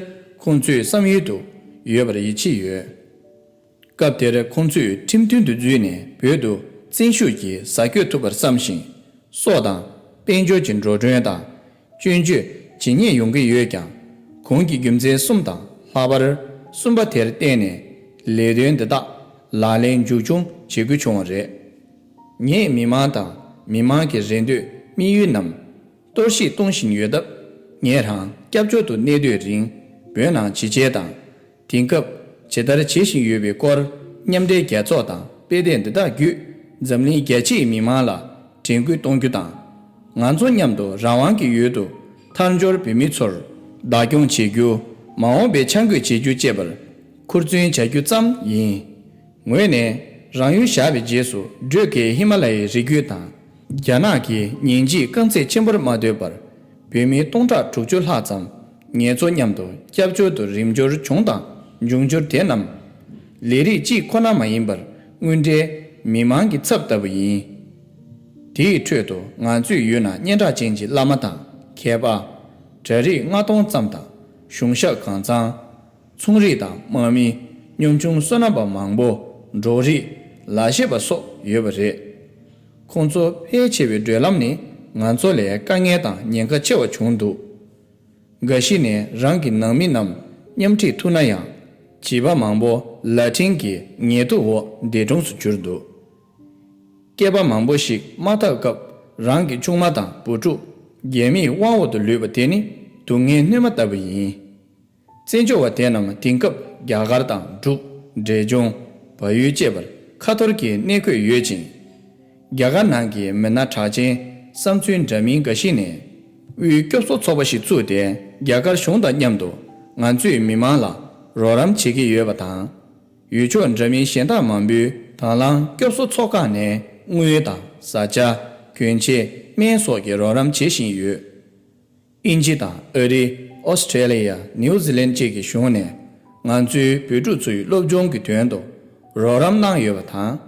ཁོང་ཚོའི་བསམ་ཡུལ་དུ་ཡོད་པར་ཡིད་ཆེས་ཡོད། སྐབས་དེར་ཁོང་ཚོས་ཁྲིམས་མཐུན་དུ་འཛུལ་ནས་བོད་དུ་བཙན་ཤུགས་ཀྱིས་ཟ་སྐྱོབ་ཐུབ་པར་བསམ་ཞིང་། སྲོག་དང་དཔལ་འབྱོར་གྱི་འགྲོ་གྲོན་དང་སྐྱོན་བརྗོད་ཇི་སྙེད་ཡོང་གི་ཡོད་ཀྱང་། གོང་གི་རྒྱུ་མཚན་གསུམ་དང་ལྷག་པར་གསུམ་པ་དེར་བརྟེན་ནས་ལས་དོན་འདི་དག་ལག་ལེན་མཇུག་སྐྱོང་བྱེད་དགོས་བྱུང་བ་རེད། ངས་མི་མང་དང་མི་མང་གི་རེ་འདོད་དམིགས་ཡུལ་རྣམས་གཏོར་བཤིག་གཏོང་བཞིན་ཡོད་སྟབས། ངས་རང་སྐྱབས་བཅོལ་དུ་གནས་སྡོད་རིང་བོད་ནང་ཇི་བྱས་དང་། དེང་སྐབས་ཇི་ལྟར་བྱེད་བཞིན་ཡོད་པའི་སྐོར་མཉམ་འབྲེལ་རྒྱལ་ཚོགས་དང་དཔེ་དེབ་འདི་དག་བརྒྱུད་འཛམ་གླིང་རྒྱ་ཆེའི་མི་མང་ལ་དྲན་སྐུལ་གཏོང་རྒྱུ་དང་། ང་ཚོ་མཉམ་དུ་རང་དབང་གི་ཡུལ་དུ་ཐར་འབྱོར་བོད་མི་ཚོར་བདག་སྐྱོང་བྱེད་རྒྱུ། མ་འོངས་པའི་འཆར་འགོད་བྱེད་རྒྱུ་བཅས་པར་ཁུར་བརྩོན་བྱ་རྒྱུ་ཙམ་ཡིན། ངོས་ནས་རང་ཡུལ་བཞག་པའི་རྗེས་སུ་བགྲོད་དཀའི་ཧི་མ་ལ་ཡའི་རི་རྒྱུད་དང་། རྒྱ་ནག་གི་ཉིན་གཅིག་རྐང་རྩེད་ཆེན་པོར་མ་ལྟོས་པར། བོད་མི་སྟོང་ཕྲག་དྲུག་ཅུ་ལྷག་ཙམ་ངེད་ཚོ་མཉམ་དུ་སྐྱབས་བཅོལ་དུ་རིམ་འབྱོར་བྱུང་དང་འབྱུང་འགྱུར་དེ་རྣམས། ལས་རིགས་གཅིག་ཁོ་ན་མ་ཡིན་པར་དངོས་འབྲེལ་མི་མང་གི་ཚབ་ལྟ་བུ་ཡིན། དེའི་ཁྲོད་དུ་ང་ཚོའི་ཡུལ་ན་སྙན་གྲགས་ཅན་གྱི་བླ་མ་དང་མཁས་པ། གྲྭ་རིགས་ལྔ་སྟོང་ཙམ་དང་གཞུང་ཞབས་གང་ཚང་། ཚོང་རིགས་དང་དམག་མི། གཉོམ་ཆུང་སོ་ནམ་པ་མང་པོ། འབྲོག་རིགས། ལག་ཤེས་པ་སོགས་ཡོད་པ་རེད། ཁོང་ཚོ་ཕལ་ཆེ་བའི་བགྲོད་ལམ་ནི་ང་ཚོ་ལས་དཀའ་ངལ་དང་ཉེན་ཁ་ཆེ་བ་བྱུང་འདུག་འགའ་ཞིག་ནས་རང་གི་ནང་མི་རྣམས་མཉམ་ཁྲིད་ཐུབ་ན་ཡང་། བྱིས་པ་མང་པོ་ལ་ཕྲན་གྱི་ཉལ་དུབ་འོག་འདས་གྲོངས་སུ་གྱུར་འདུག་སྐྱེས་པ་མང་པོ་ཞིག་མ་ཐག་སྐབས་རང་གི་ཆུང་མ་དང་བུ་ཕྲུག་རྒྱ་མིའི་དབང་འོག་ཏུ་ལུས་པ་དེ་ནི་སྡུག་བསྔལ་སྣོན་མ་ལྟ་བུ་ཡིན། བཙན་བྱོལ་བ་དེ་རྣམས་དེང་སྐབས་རྒྱ་གར་དང་འབྲུག་འབྲས་ལྗོངས་བལ་ཡུལ་བཅས་པར་ཁ་ཐོར་གྱིས་གནས་འཁོད་ཡོད་ཅིང་། རྒྱ་གར་ནང་གི་མི་སྣ་གྲགས་ཅན་བསམ་ཚུལ་འདྲ་མིན་འགའ་ཞིག་ནས་དབུས་སྐྱོབ་གསོ་ཚོགས་པ་ཞིག་བཙུགས་ཏེ་རྒྱ་གར་གཞུང་དང་མཉམ་དུ་ང་ཚོས་མི་མང་ལ་རོགས་རམ་བྱེད་ཀྱི་ཡོད་པ་དང་། ཡུལ་ཕྱོགས་འདྲ་མིན་གཞན་དག་མང་པོས་དང་བླངས་སྐྱོབ་གསོ་ཚོགས་ཁག་ནས་དངུལ་དང་བཟའ་བཅའ། གྱོན་ཆས། སྨན་སོགས་ཀྱི་རོགས་རམ་བྱེད་བཞིན་ཡོད། དབྱིན་ཇི་དང་ཨ་རི། ཨོ་སི་ཁྲེ་ལི་ཡ། ནིའུ་ཛི་ལན་བཅས་ཀྱི་གཞུང་ནས་ང་ཚོའི་བོད་ཕྲུག་ཚོའི་སློབ་སྦྱོང་གི་དོན་དུ་རོགས་རམ་གནང་ཡོད་པ་དང་།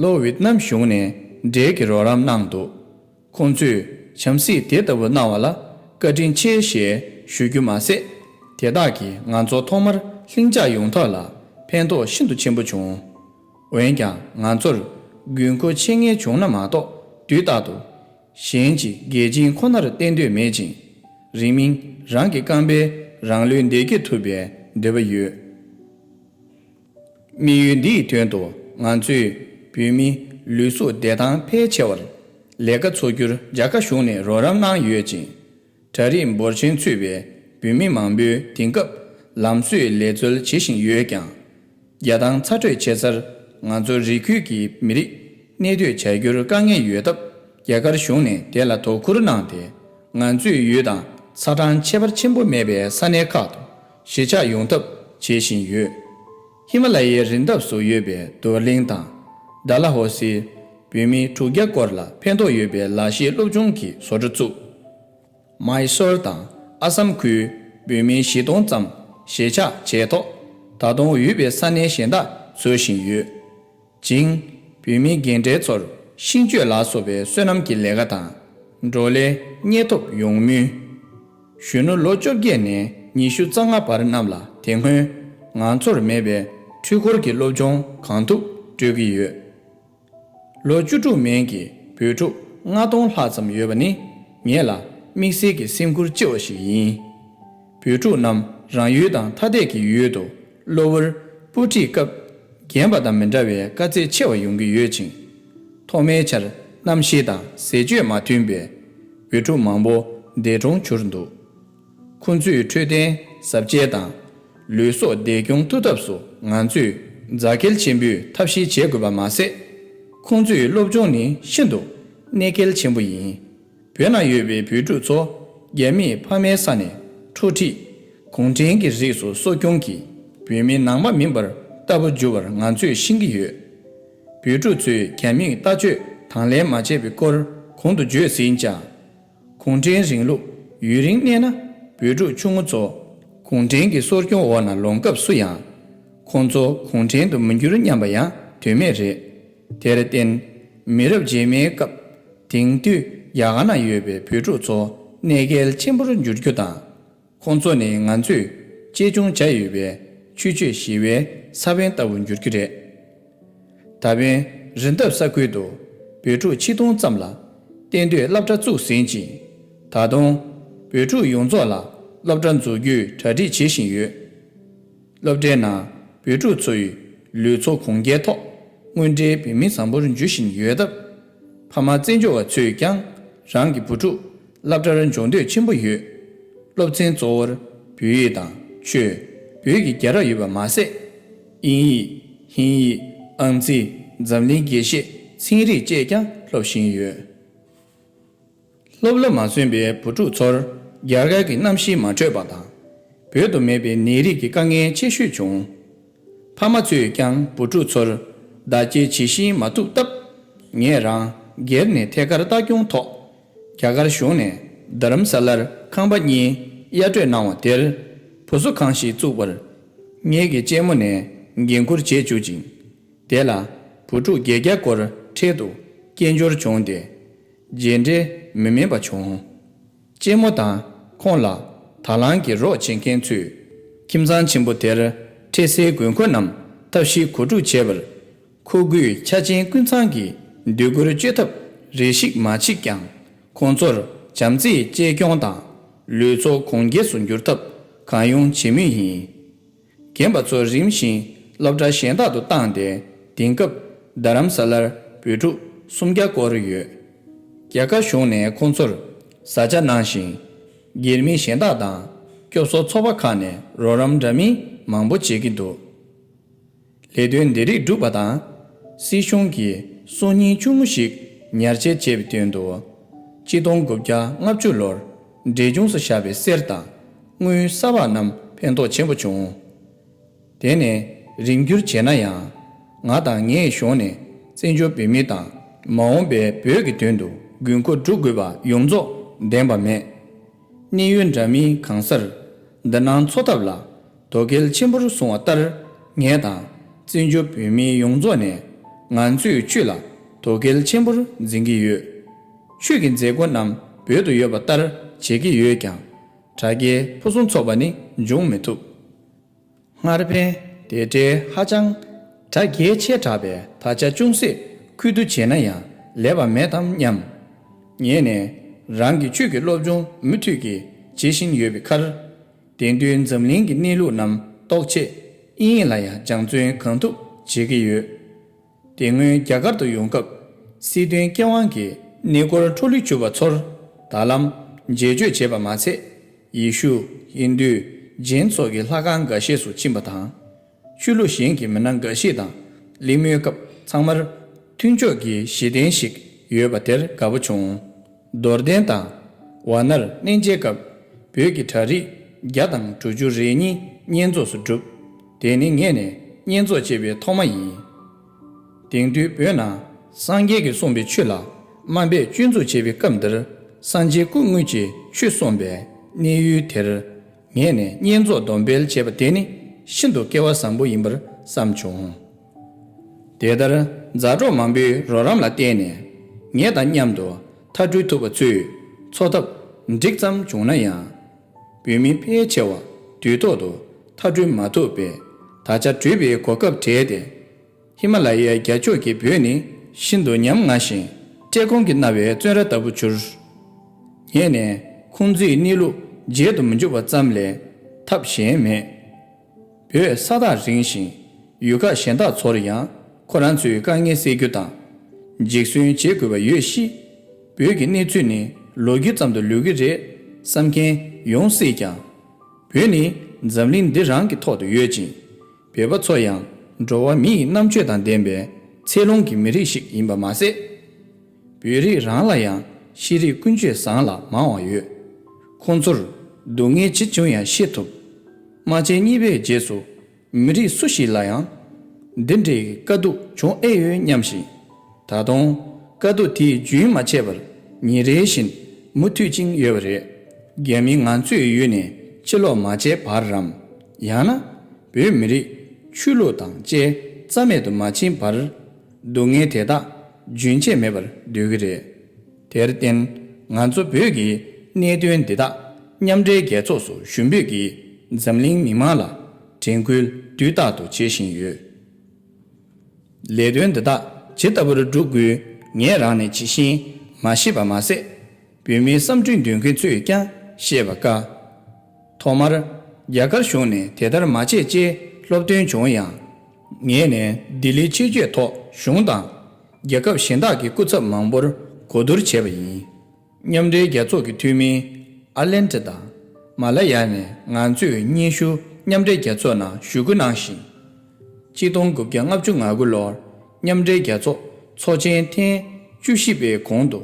ལྷོ་ཝེད་ནམ་གཞུང་ནས་འབྲེལ་གྱི་རོགས་རམ་གནང་འདུག་ཁོང་ཚོས་བྱམས་བརྩེ་དེ་ལྟ་བུ་གནང་བ་ལ་བཀའ་དྲིན་ཆེ་ཞེས་ཞུ་རྒྱུ་མ་ཟད། དེ་དག་གིས་ང་ཚོ་ཐོག་མར་ལྷིང་འཇགས་ཡོང་ཐབས་ལ་ཕན་ཐོགས་ཤིན་ཏུ་ཆེན་པོ་བྱུང་། འོན་ཀྱང་ང་ཚོར་དགོས་མཁོ་ཆེ་ངེས་བྱུང་ན་མ་གཏོགས་དུས་རྟག་ཏུ་གཞན་གྱི་འགལ་རྐྱེན་ཁོ་ནར་བརྟེན་འདོད་མེད་ཅིང་། རིང་མིན་རང་གི་རྐང་པས་རང་ལུས་འདེད་སྐྱོང་ཐུབ་པའི་འདོད་པ་ཡོད། དམིགས་ཡུལ་འདིའི་དོན་དུ་ང་ཚོས་བོད་མིའི་ལུས་གཟུགས་བདེ་ཐང་ཕལ་ཆེ་བར་ལས་ཀ་འཚོལ་རྒྱུར་རྒྱ་གར་གཞུང་ནས་རོགས་རམ་གནང་ཡོད་ཅིང་། གྲ་སྒྲིག་འབོར་ཆེན་ཚུད་པའི་བོད་མི་མང་པོས་དེང་སྐབས་ལམ་བཟོས་ལས་རྩོལ་བྱེད་བཞིན་ཡོད་ཀྱང་། རྒྱ་ཐང་ཚ་དྲོད་ཆེ་སར་ང་ཚོ་རི་ཁུལ་གྱི་མི་རིགས་གནས་སྡོད་བྱ་རྒྱུར་དཀའ་ངལ་ཡོད་སྟབས། རྒྱ་གར་གཞུང་ནས་དེ་ལ་དོ་ཁུར་གནང་སྟེ། ང་ཚོའི་ཡུལ་དང་ཚ་གྲང་ཁྱད་པར་ཆེན་པོ་མེད་པའི་ས་གནས་ཁག་ཏུ་གཞིས་ཆགས་ཡོང་ཐབས་བྱེད་བཞིན་ཡོད། ཧི་མ་ལ་ཡའི་རི་འདབས་སུ་ཡོད་པའི་རྡོར་གླིང་དང་། ཌལ་ཧོ་སིའི་བོད་མི་དྲུག་བརྒྱ་སྐོར་ལ་ཕན་ཐོགས་ཡོད་པའི་ལག་ཤེས་སློབ་སྦྱོང་གི་བཟོ་གྲྭ་བཙུགས། མའི་སོར་དང་ཨ་སམ་ཁུལ་བོད་མི་བཞི་སྟོང་ཙམ་གཞིས་ཆགས་བྱས་ཐོག་ད་དུང་ཡོད་པའི་ས་གནས་གཞན་དག་འཚོལ་བཞིན་ཡོད་ཅིང་། བོད་མི་རྒན་གྲས་ཚོར་ཤིང་གཅོད་ལ་སོགས་པའི་སོ་ནམ་གྱི་ལས་ཀ་དང་བགྲོ་གླེང་སྙེག་ཐོབ་ཡོང་མུས། གཞོན་ནུ་ལོ་བཅོ་བརྒྱད་ནས་ཉི་ཤུ་རྩ་ལྔ་བར་རྣམས་ལ་དེ་སྔོན་ང་ཚོར་མེད་པའི་འཕྲུལ་འཁོར་གྱི་སློབ་སྦྱོང་གང་ཐུབ་སྤྲོད་ཀྱི་ཡོད། ལོ་བཅུ་དྲུག་མན་གྱི་བོད་ཕྲུག་ལྔ་སྟོང་ལྷག་ཙམ་ཡོད་པ་ནི་ངེད་ལ་དམིགས་བསལ་གྱི་སེམས་ཁུར་ལྕི་བ་ཞིག་ཡིན། བོད་ཕྲུག་རྣམས་རང་ཡུལ་དང་ཐ་དད་ཀྱི་ཡུལ་དུ་གློ་བུར་སྤུ་ཁྲིད་སྐབས་རྒན་པ་དང་མི་འདྲ་བའི་དཀའ་ཚེགས་ཆེ་བ་ཡོང་གི་ཡོད་ཅིང་། ཐོག་མའི་ཆར་གནམ་གཤིས་དང་ཟས་སྤྱོད་མ་མཐུན་པས་བོད་ཕྲུག་མང་པོ་འདས་གྲོངས་གྱུར་འདུག་ཁོང་ཚོའི་འཕྲོད་བསྟེན་བཟའ་བཅའ་དང་ལུས་སྲོག་བདེ་སྐྱོང་ཐུབ་ཐབས་སུ་ང་ཚོས་རྫ་འཁྱེར་ཆེན་པོས་ཐབས་ཤེས་བྱེད་དགོས་པ་མ་ཟད། ཁོང་ཚོའི་སློབ་སྦྱོང་ནི་ཤིན་ཏུ་གནད་འགག་ཆེན་པོ་ཡིན། བོད་ནང་ཡོད་པའི་བོད་ཕྲུག་ཚོ་རྒྱ་མིས་ཕ་མའི་ས་ནས་འཕྲོག་ཁྲིད། གུང་ཁྲན་གྱི་རིགས་སུ་གསོ་སྐྱོང་གིས་བོད་མི་ནང་པ་མིན་པར་ལྟ་བུ་འགྱུར་བར་ང་ཚོས་ཤེས་ཀྱི་ཡོད། བོད་ཕྲུག་ཚོས་རྒྱ་མིས་ལྟ་སྤྱོད་དང་ལེན་མ་བྱས་པའི་སྐོར་གོང་དུ་བརྗོད་ཟིན་ཀྱང་། གུང་ཁྲན་རིང་ལུགས་ཡུན་རིང་གནས་ན་བོད་ཕྲུག་ཆུང་ངུ་ཚོ་གུང་ཁྲན་གྱི་གསོ་སྐྱོང་འོག་ན་ལོངས་སྐབས་སུ་ཡང་། ཁོང་ཚོ་གུང་ཁྲན་དུ་མི་འགྱུར་སྙམ་པ་ཡང་དོན་མེད་རེད། དེར་བརྟེན། མི་རབས་རྗེས་མའི་སྐབས་དེང་དུས་རྒྱ་གར་ན་ཡོད་པའི་བོད་ཕྲུག་ཚོ་གནད་འགག་ཆེན་པོར་འགྱུར་རྒྱུ་དང་། ཁོང་ཚོ་ནི་ང་ཚོས་གཅེས་སྐྱོང་བྱ་ཡོད་པའི་ཆོས་སྤྱོད་ཞི་བའི་ས་བོན་ལྟ་བུར་འགྱུར་གྱི་རེད། ད་ཕན་རི་འདབས་ས་ཁུལ་དུ་བོད་ཕྲུག་ཆིག་སྟོང་ཙམ་ལ་གཏན་སྡོད་སློབ་གྲྭ་བཙུགས་ཟིན་ཅིང་། ད་དུང་བོད་ཕྲུག་ཡོངས་རྫོགས་ལ་སློབ་གྲྭ་འཛུགས་རྒྱུའི་གྲ་སྒྲིག་བྱེད་བཞིན་ཡོད། སློབ་གྲྭའི་ནང་བོད་ཕྲུག་ཚོའི་ལུས་ཚོ་གོང་འགེལ་ཐོག་དངོས་འབྲེལ་བོད་མི་བཟང་པོར་འགྱུར་བཞིན་ཡོད་སྟབས། ཕ་མ་བཙན་བྱོལ་བ་ཚོས་ཀྱང་རང་གི་བུ་ཕྲུག་སློབ་གྲྭར་འཇོག་འདོད་ཆེན་པོ་ཡོད། སློབ་ཚན་གཙོ་བོར་བོད་ཡིག་དང་ཆོས། བོད་ཀྱི་རྒྱལ་རབས་ཡོད་པ་མ་ཟད། དབྱིན་ཡིག་ཧིན་ཡིག་ཨང་རྩིས། འཛམ་གླིང་དགེ་བཤེས། ཚན་རིག་བཅས་ཀྱང་སློབ་བཞིན་ཡོད། སློབ་ལ་མ་སོན་པའི་བུ་ཕྲུག་ཚོར་རྒྱ་གར་གྱི་གནམ་གཤིས་མ་འཕྲོད་པ་དང་། བོད་དུ་མེད་པའི་ནད་རིགས་ཀྱི་དཀའ་ངལ་ཆེ་ཤོས་བྱུང་། ཕ་མ་ཚོས་ཀྱང་བུ་ཕྲུག་ཚོར་བདག་གཅེས་བྱེད་ཤེས་མ་ཐུབ་སྟབས། ངས་རང་སྒེར་ནས་ཐད་ཀར་ལྟ་སྐྱོང་ཐོག་རྒྱ་གར་གཞུང་ནས་རྡ་རམ་ས་ལར་ཁང་པ་གཉིས་གཡར་སྤྲོད་གནང་བ་དེར། བུ་གསོ་ཁང་ཞིག་བཙུགས་པར་ངེད་ཀྱི་གཅེན་མོ་ནས་འགན་འཁུར་བྱེད་བཅུག་ཅིང་། དེ་ལ་བུ་ཕྲུག་བརྒྱད་བརྒྱ་སྐོར་འཕྲལ་དུ་སྐྱེས་འབྱོར་བྱུང་སྟེ། རྗེས་འབྲས་མི་དམན་པ་བྱུང་། གཅེན་མོ་དང་ཁོང་ལ་དང་བླངས་ཀྱི་རོགས་བྱེད་མཁན་ཚོས་ཁྱིམ་ཚང་ཆེན་པོ་དེར་འཕྲལ་སེལ་དགོས་མཁོ་རྣམས་ཐབས་ཤེས་གོ་སྒྲིག་བྱས་པར། མཁོ་དགུའི་ཆ་རྐྱེན་ཀུན་ཚང་གིས་འདོད་རྒུར་སྤྱོད་ཐབས་ རེ་ཞིག་མ་མཆིས་ཀྱང་། ཁོང་ཚོར་བྱམས་བརྩེའི་གཅེས་སྐྱོང་དང་། ལུས་ཚོགས་གོང་འགེལ་སུ་འགྱུར་ཐབས་གང་ཡོང་བྱེད་མུས་ཡིན། རྒན་པ་ཚོ་རིམ་བཞིན་སློབ་གྲྭ་གཞན་དག་ཏུ་བཏང་སྟེ། དེང་སྐབས་རྡ་རམ་ས་ལར་བོད་ཕྲུག་སུམ་བརྒྱ་སྐོར་ཡོད། རྒྱ་གར་གཞུང་ནས་ཁོང་ཚོར་བཟའ་བཅའ་གནང་ཞིང་། སྒེར་མི་གཞན་དག་དང་སྐྱོབ་གསོ་ཚོགས་པ་ཁག་ནས་རོགས་རམ་འདྲ་མིན་མང་པོ་བྱེད་ཀྱི་འདུག་ལས་དོན་འདི་རིགས་བསྒྲུབས་པ་དང་། སྲིད་གཞུང་གིས་སང་ཉིན་ཆུང་ངུ་ཞིག་ཉར་ཆེད་བྱས་པའི་དོན་དུ། གཅིག་སྟོང་དགུ་བརྒྱ་ལྔ་བཅུ་ལོར་འབྲས་ལྗོངས་སུ་བཞག་པའི་གསེར་དང་དངུལ་གསར་པ་རྣམས་ཕན་ཐོགས་ཆེན་པོ་བྱུང་། དེ་ནས་རིམ་འགྱུར་བྱས་ན་ཡང་། ང་དང་ངའི་གཞུང་ནས་བཙན་བྱོལ་བོད་མི་དང་མ་འོངས་པའི་བོད་ཀྱི་དོན་དུ་དགོས་མཁོ་སྒྲུབ་དགོས་པ་ཡོངས་རྫོགས་བདེན་པ་མེད། གནས་ཡུལ་འདྲ་མིན་གང་སར་འདུ་སྣང་འཚོགས་ཐབས་ལ་དོ་གལ་ཆེན་པོར་བཟུང་བ་ལྟར། ངས་དང་བཙན་བྱོལ་བོད་མི་ཡོངས་རྫོགས་ནས་ང་ཚོའི་ཆོས་ལ་དོ་གལ་ཆེན་པོར་འཛིན་གྱི་ཡོད། ཆོས་ཀྱི་མཛད་སྒོ་རྣམས་བོད་དུ་ཡོད་པ་ལྟར་བྱེད་ཀྱི་ཡོད་ཀྱང་། དྲ་རྒྱའི་ཕུན་སུམ་ཚོགས་པ་ནི་འབྱུང་མི་ཐུབ། སྔར་ཕན་དེ་འབྲེལ་ཧ་ཅང་གྲ་རྒྱས་ཆེ་དྲགས་པས། ད་ཆ་ཅུང་ཟད་ཁུལ་བསྡུ་བྱས་ན་ཡང་ལེགས་པ་མེད་དམ་སྙམ། ངས་ནས་རང་གི་ཆོས་ཀྱི་སློབ་སྦྱོང་མུ་མཐུད་ཀྱིས་བྱེད་བཞིན་ཡོད་པའི་ཁར། དེང་དུས་འཛམ་གླིང་གི་གནས་ལུགས་རྣམས་རྟོགས་ཆེད་དབྱིན་ཡིག་ལ་ཡང་སྦྱང་བརྩོན་གང་ཐུབ་བྱེད་ཀྱི་ཡོད། དེ་སྔོན་རྒྱ་གར་དུ་ཡོང་སྐབས། སྲིད་དོན་སྐྱོང་དབང་གིས་གནས་སྐོར་འཕྲོ་ལུས་གྱུར་པ་ཚོར་ད་ལམ་མཇལ་སྐྱོད་བྱས་པ་མ་ཚད། ཡེ་ཤུ། ཧིན་དུ། ཇེན་སོགས་ཀྱི་ལྷ་ཁང་འགའ་ཤས་སུ་ཕྱིན་པ་དང་། ཆོས་ལུགས་གཞན་གྱི་མི་སྣ་འགའ་ཞིག་དང་གླེང་མོལ་སྐབས། ཚང་མར་མཐུན་ཕྱོགས་ཀྱི་གཞི་རྟེན་ཞིག་ཡོད་པ་དེར་དགའ་པོ་བྱུང་། རྡོར་གདན་དང་། ཝཱ་ནར་གནས་མཇལ་སྐབས། བོད་ཀྱི་གྲྭ་རིགས་བརྒྱ་དང་དྲུག་ཅུ་རེ་གཉིས་བསྙེན་རྫོགས་སུ་གྲུབ། དེ་ནི་ངས་ནས་བསྙེན་རྫོགས་བྱས་པའི་ཐོག་མ་ཡིན། དེང་དུས་བོད་ནང་སངས་རྒྱས་ཀྱིས་གསུངས་པའི་ཆོས་ལ་དམའ་འབེབས་སྐྱོན་འཛུགས་བྱས་པའི་སྐབས་འདིར། སངས་རྒྱས་སྐུ་དངོས་ཀྱིས་ཆོས་གསུངས་པའི་གནས་ཡུལ་དེར། ངས་ནས་བསྙེན་རྫོགས་སྡོམ་པ་བྱས་པ་དེ་ནི་ཤིན་ཏུ་སྐལ་བ་བཟང་པོ་ཡིན་པར་བསམ་བྱུང་། དེ་ལྟར་མཛའ་གྲོགས་མང་པོའི་རོགས་རམ་ལ་བརྟེན་ནས། ངེད་དང་མཉམ་དུ་མཐའ་གྲོལ་ཐུབ་པ་ཚོས་འཚོ་ཐབས་འགྲིག་ཙམ་བྱུང་ན་ཡང་། བོད་མི་ཕལ་ཆེ་བ་དུས་ཐོག་ཏུ་མཐའ་གྲོལ་མ་ཐུབ་པས། ད་ཆ་བྲོས་པའི་གོ་སྐབས་བྲལ་ཏེ། ཧི་མ་ལ་ཡའི་རྒྱ་ཕྱོགས་ཀྱི་བོད་ནི་ཤིན་ཏུ་ཉམ་ང་ཞིང་བཀྲེས་སྐོམ་གྱིས་མནར་བའི་བཙོན་ར་ལྟ་བུ་གྱུར། ངས་ནས་ཁོང་ཚོའི་གནས་ལུགས་བརྗེད་དུ་མི་འཇུག་པ་ཙམ་ལས་ཐབས་གཞན་མེད། བོད་ས་ཐག་རིང་ཞིང་ཡུལ་ཁག་གཞན་དག་ཚོར་ཡང་ཁོ་རང་ཚོའི་དཀའ་ངལ་སེལ་རྒྱུ་དང་། འཇིགས་སྐུལ་བྱེད་དགོས་པ་ཡོད་གཤིས། བོད་ཀྱི་གནས་ཚུལ་ནི་ལོ་རྒྱུས་ཙམ་དུ་ལུས་ཀྱི་རེད་བསམ་མཁན་ཡོང་སྲིད་ཀྱང་། བོད་ནི་འཛམ་གླིང་འདི་རང་གི་ཐོག་ཏུ་ཡོད་ཅིང་། བོད་པ་ཚོ་ཡང་འགྲོ་བ་མི་ཡི་རྣམ་དཔྱོད་དང་ལྡན་པའི་ཚེ་ལོང་གི་མི་རིགས་ཤིག་ཡིན་པ་མ་ཟད། བོད་རིགས་རང་ལ་ཡང་ཤེས་རིག་ཀུན་སྤྱོད་བཟང་ལ་མང་བ་ཡོད། ཁོང་ཚོར་སྡུག་བསྔལ་ཇི་བྱུང་ཡང་ཤེས་ཐུབ། རྨ་ཆེན་གཉིས་པའི་རྗེས་སུ་མི་རིགས་སུ་ཞིག་ལ་ཡང་འདི་འདྲའི་དཀའ་སྡུག་བྱུང་ཨེ་ཡོད་སྙམ་ཞིང་། ད་དུང་དཀའ་སྡུག་དེ་རྒྱུན་མ་ཆད་པར་ཉིན་རེ་བཞིན་མུ་མཐུད་ཅིང་ཡོད་པ་རེད། རྒྱ་མི་ང་ཚོའི་ཡུལ་ནས་ཕྱིར་ལོག་མ་བྱས་བར་རམ། ཡང་ན་བོད་མི་རིགས་ཆོས་ལུགས་དང་བཅས་རྩ་མེད་དུ་མ་ཕྱིན་བར། སྡུག་བསྔལ་དེ་དག་རྒྱུན་ཆད་མེད་པར་སྡོད་ཀྱི་རེད། དེར་བརྟེན་ང་ཚོ་བོད་ཀྱི་གནད་དོན་འདི་དག་མཉམ་འབྲེལ་རྒྱལ་ཚོགས་སུ་ཞུ་འབོད་ཀྱིས་འཛམ་གླིང་མི་མང་ལ་དྲན་སྐུལ་དུས་རྟག་ཏུ་བྱེད་བཞིན་ཡོད། ལས་དོན་འདི་དག་ཇི་ལྟ་བུར་བསྒྲུབ་དགོས་ངས་རང་ནས་ཇི་བཞིན་མ་ཤེས་པ་མ་ཟད། བོད་མིའི་བསམ་འགྲུབ་འདོད་མཁན་ཚོས་ཀྱང་ཤེས་པ་དཀའ། ཐོག་མར་རྒྱ་གར་གཞུང་ནས་དེ་ལྟར་མ་བྱེད་ཅེས་སློབ་སྟོན་བྱུང་ཡང་། ངས་ནས་ལྡི་ལིའི་ཆེད་བསྐྱོད་ཐོག་གཞུང་དང་རྒྱལ་ཁབ་གཞན་དག་གི་སྐུ་ཚབ་མང་པོར་གོ་བསྡུར་བྱས་པ་ཡིན། མཉམ་འབྲེལ་རྒྱལ་ཚོགས་ཀྱི་འཐུས་མི་ཨ་ལན་ཏི་དང་མ་ལ་ཡ་ནས་ང་ཚོས་སྙན་ཞུ་མཉམ་འབྲེལ་རྒྱལ་ཚོགས་ནང་ཞུ་སྐུལ་གནང་ཞིང་། གཅིག་སྟོང་དགུ་བརྒྱ་ལྔ་བཅུ་ང་དགུ་ལོར་མཉམ་འབྲེལ་རྒྱལ་ཚོགས་ཚོགས་ཆེན་ཐེངས་བཅུ་བཞི་པའི་གོང་དུ་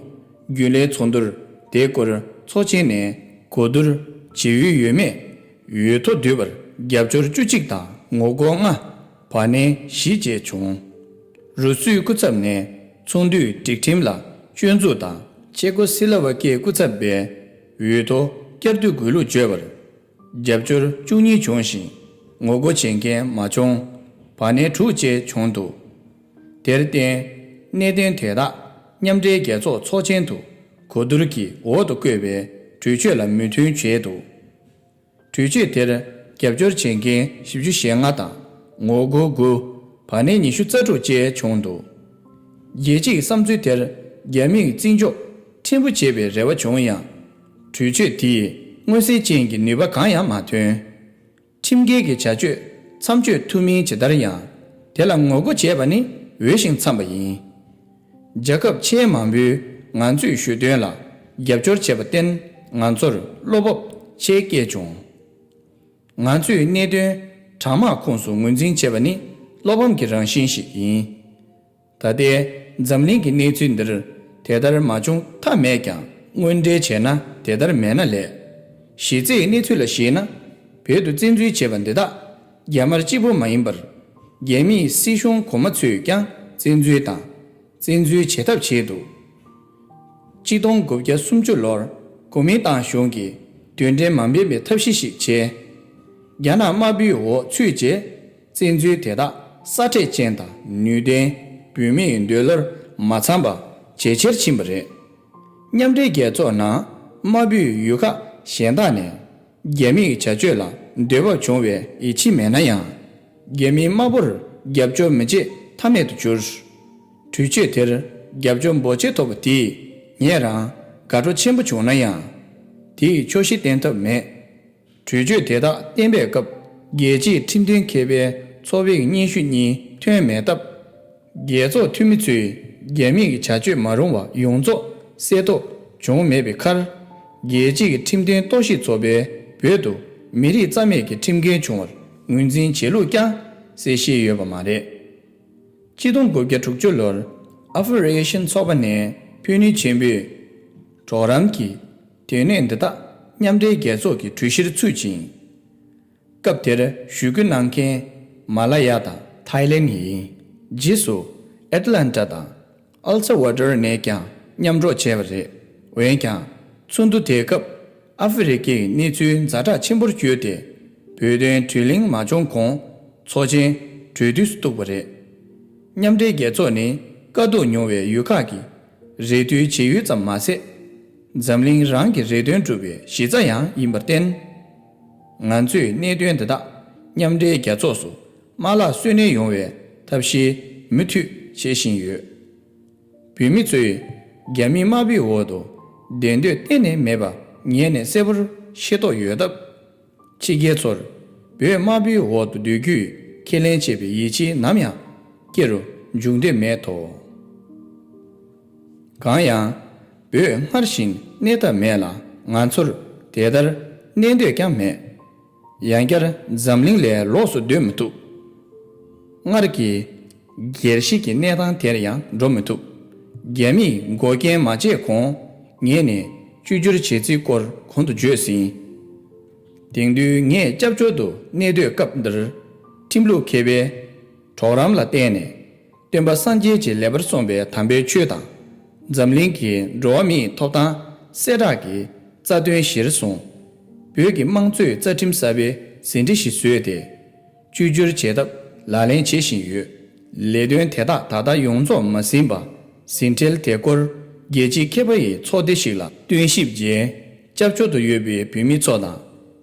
རྒྱུན་ལས་ཚོགས་འདུར་དེའི་སྐོར་ཚོགས་ཆེན་ནས་གོ་བསྡུར་བྱེད་འོས་ཡོད་མེད་འོས་ཐོ་བསྡུས་པར་རྒྱབ་སྐྱོར་བཅུ་གཅིག་དང་ངོ་རྒོལ་ལྔ། བ་ནན་བཞི་བཅས་བྱུང་། རུ་སུའི་སྐུ་ཚབ་ནས་ཚོགས་འདུའི་སྒྲིག་ཁྲིམས་ལ་སྐྱོན་འཛུགས་དང་། ཅེ་ཀོ་སི་ལོ་ཝ་ཀའི་སྐུ་ཚབ་པས་འོས་ཐོ་བསྐྱར་བསྡུ་དགོས་ལུགས་བརྗོད་པར། རྒྱབ་སྐྱོར་བཅུ་གཉིས་བྱུང་ཞིང་ངོ་རྒོལ་བྱེད་མཁན་མ་བྱུང་། བ་ནན་དྲུག་བཅས་བྱུང་འདུག་དེར་བརྟེན། གནད་དོན་དེ་དག་མཉམ་འབྲེལ་རྒྱལ་ཚོགས་ཚོགས་ཆེན་དུ་གོ་བསྡུར་གྱི་འོག་ཏུ་བཀོད་པའི་གྲོས་ཆོད་ལ་མོས་མཐུན་བྱས་འདུག་གྲོས་ཆོད་དེར་རྒྱབ་སྐྱོར་བྱེད་མཁན་བཞི་བཅུ་ཞེ་ལྔ་དང་ངོ་རྒོལ་དགུ། བ་ནན་ཉི་ཤུ་རྩ་དྲུག་བཅས་བྱུང་འདུག་རྒྱལ་སྤྱིའི་བསམ་ཚུལ་དེར་ རྒྱ་མིས་བརྩི་འཇོག་ཕྲན་བུ་བྱེད་པའི་རེ་བ་བྱུང་ཡང་། གྲོས་ཆོད་དེས་མངོན་གསལ་ཅན་གྱི་ནུས་པ་གང་ཡང་མ་ཐོན། ཁྲིམས་འགལ་གྱི་བྱ་སྤྱོད་མཚམས་གཅོད་ཐུབ་མིན་ཇི་ལྟར་ཡང་། དེ་ལ་ངོ་རྒོལ་བྱས་པ་ནི་འོས་ཤིང་འཚམས་པ་ཡིན། རྒྱལ་ཁབ་ཆེས་མང་པོས་ང་ཚོའི་ཞུ་དོན་ལ་རྒྱབ་སྐྱོར་བྱས་པར་བརྟེན། ང་ཚོར་བློ་སྤོབས་ཆེ་སྐྱེས་བྱུང་། ང་ཚོས་གནད་དོན་གྲངས་མང་ཁོངས་སུ་ངོས་འཛིན་བྱས་པ་ནི་བློ་ཕམ་གྱི་རང་བཞིན་ཞིག་ཡིན། ད་ལྟའི་འཛམ་གླིང་གི་གནས་ཚུལ་འདིར་དེ་ལྟར་མ་བྱུང་ཐབས་མེད་ཀྱང་། དངོས་འབྲེལ་བྱས་ན་དེ་ལྟར་མེད་ན་ལས། གཞི་རྩའི་གནས་ཚུལ་ལ་གཞིགས་ན། བོད་དུ་བཙན་འཛུལ་བྱས་པ་འདི་དག་རྒྱ་དམར་གཅིག་པུ་མ་ཡིན་པར། རྒྱ་མིའི་སྲིད་གཞུང་གོང་མ་ཚོས་ཀྱང་བཙན་འཛུལ་དང་། བཙན་འཛུལ་བྱེད་ཐབས་བྱས་འདུག། གཅིག་སྟོང་དགུ་བརྒྱ་སུམ་ཅུ་ལོར་གོ་མིན་ཏང་གཞུང་གིས་དོན་འབྲས་མ་འབེབས་པའི་ཐབས་ཤེས་ཤིག་བྱས། རྒྱ་ནག་དམར་པོའི་འོག་ཚུད་རྗེས། བཙན་འཛུལ་དེ་དག་སྲ་མཁྲེགས་ཅན་དང་ནུས་ལྡན། བོད་མིའི་འདོད་བློར་མ་འཚམ་པ་ཇེ་ཆེར་ཕྱིན་པ་རེད། མཉམ་འབྲེལ་རྒྱལ་ཚོགས་ནང་དམར་པོའི་ཡུལ་ཁག་གཞན་དག་ནས་རྒྱ་མིའི་བྱ་སྤྱོད་ལ་འདོད་པ་བྱུང་བའི་ཡིད་ཆེས་མེད་ན་ཡང་། རྒྱ་མིའི་དམར་པོར་རྒྱབ་སྐྱོར་མི་བྱེད་ཐབས་མེད་དུ་གྱུར། གྲོས་ཆོད་དེར་རྒྱབ་སྐྱོར་འབོར་ཆེ་ཐོབ་པ་དེས་ངས་རང་དགའ་སྤྲོ་ཆེན་པོ་བྱུང་ན་ཡང་། དེས་ཆོག་ཤེས་བསྟན་ཐབས་མེད། གྲོས་ཆོད་དེ་དག་གཏན་འབེབས་སྐབས་རྒྱལ་སྤྱིའི་ཁྲིམས་དོན་མཁས་པའི་ཚོགས་པའི་སྙན་ཞུ་གཉིས་ཐོན་མེད་སྟབས། རྒྱལ་ཚོགས་འཐུས་མི་ཚོས་རྒྱ་མིའི་བྱ་སྤྱོད་མ་རུང་བ་ཡོངས་རྫོགས་སེལ་རྟོགས་བྱུང་མེད་པའི་ཁར། རྒྱལ་སྤྱིའི་ཁྲིམས་དོན་རྟོག་ཞིབ་ཚོགས་པས་བོད་དུ་མི་རིགས་རྩ་མེད་ཀྱི་ཁྲིམས་འགལ་བྱུང་བར་ངོས་འཛིན་བྱེད་ལུགས་ཀྱང་གསལ་བཤད་ཡོད་པ་མ་རེད། གཅིག་སྟོང་དགུ་བརྒྱ་དྲུག་ཅུ་ལོར་ཨ་ཧྥེ་རི་ཁ་ཤན་ཚོགས་པ་ནས་ཕུལ་ནུས་ཆེན་པོས་གྲོགས་རམ་གྱིས། དོན་གནད་འདི་དག་མཉམ་འབྲེལ་རྒྱལ་ཚོགས་ཀྱི་གྲོས་གཞིར་ཚུད་ཅིང་། སྐབས་དེར་ཞུ་སྐུལ་གནང་མཁན་མ་ལ་ཡ་དང་ཐའི་ལེན་ཡིན། རྗེས་སུ་ཨེ་ཏི་ལན་ཏྲ་དང་ཨལ་ས་ཝ་ཏོར་ནས་ཀྱང་མཉམ་རོགས་བྱས་པ་རེད། འོན་ཀྱང་ཚོགས་འདུ་དེའི་སྐབས་ཨ་ཧྥེ་རི་ཁའི་གནས་ཚུལ་ཛ་དྲག་ཆེན་པོར་གྱུར་ཏེ། བོད་དོན་གྲོས་གླེང་མ་བྱུང་གོང་ཚོགས་ཆེན་གྲོས་དུས་སུ་གཏུགས་པ་རེད། མཉམ་འབྲེལ་རྒྱལ་ཚོགས་ནི་དཀའ་སྡུག་མྱོང་བའི་ཡུལ་ཁག་གི་རེ་ལྟོས་བྱེད་ཡུལ་ཙམ་མ་ཟད། འཛམ་གླིང་རང་གི་རེ་འདུན་སྒྲུབ་པའི་གཞི་རྩ་ཡང་ཡིན་པར་བརྟེན། ང་ཚོས་གནད་དོན་འདི་དག་མཉམ་འབྲེལ་རྒྱལ་ཚོགས་སུ་མ་ལག་གསོན་གནས་ཡོང་བའི་ཐབས་ཤེས་མུ་མཐུད་བྱེད་བཞིན་ཡོད། བོད་མི་ཚོས་རྒྱ་མི་དམར་པོའི་འོག་ཏུ་བསྡད་འདོད་གཏན་ནས་མེད་པ་ངས་ནས་གསལ་པོར་ཤེས་རྟོགས་ཡོད་སྟབས། ཕྱི་རྒྱལ་ཚོར་བོད་དམར་པོའི་འོག་ཏུ་སྡོད་རྒྱུའི་ཁས་ལེན་བྱེད་པའི་ཡིད་ཆེས་ནམ་ཡང་སྐྱེ་རུ་འཇུག་འདོད་མེད་དོ། གང་ཡང་། བོད་སྔར་བཞིན་གནས་ཐབས་མེད་ལ། ང་ཚོར་དེ་ལྟར་གནས་འདོད་ཀྱང་མེད། ཡང་བསྐྱར་འཛམ་གླིང་ལས་ལོགས་སུ་སྡོད་མི་ཐུབ། སྔར་གྱི་སྒེར་གཤིས་ཀྱི་གནས་སྟངས་དེར་ཡང་འགྲོ་མི་ཐུབ། རྒྱ་མིས་འགོག་རྐྱེན་མ་བྱས་གོང་ངས་ནི་བཅོས་བསྒྱུར་བྱེད་རྩིས་སྐོར་གོང་དུ་བརྗོད་ཟིན། དེང་དུས་ངས་སྐྱབས་བཅོལ་དུ་གནས་སྡོད་སྐབས་འདིར། ཁྲིམས་ལུགས་མཁས་པའི་གྲོགས་རམ་ལ་བརྟེན་ནས། སྟོན་པ་སངས་རྒྱས་ཀྱིས་ལེགས་པར་གསུངས་པའི་དམ་པའི་ཆོས་དང་། འཛམ་གླིང་གི་འགྲོ་བ་མིའི་ཐོབ་ཐང་གསལ་བསྒྲགས་ཀྱི་རྩ་དོན་གཞིར་བཟུང་། བོད་ཀྱི་དམངས་གཙོའི་རྩ་ཁྲིམས་གསར་པའི་ཟིན་བྲིས་ཤིག་བཟོས་ཏེ། བཅོས་བསྒྱུར་བྱེད་ཐབས་ལག་ལེན་བྱེད་བཞིན་ཡོད། ལས་དོན་དེ་དག་ད་ལྟ་ཡོངས་རྫོགས་མ་ཟིན་པ། ཟིན་བྲིས་དེ་སྐོར་རྒྱལ་སྤྱིའི་མཁས་པ་ཡི་ཚོགས་སྡེ་ཞིག་ལ་བཏོན་ཞིབ་རྗེས། སྐྱབས་བཅོལ་དུ་ཡོད་པའི་བོད་མི་ཚོ་དང་།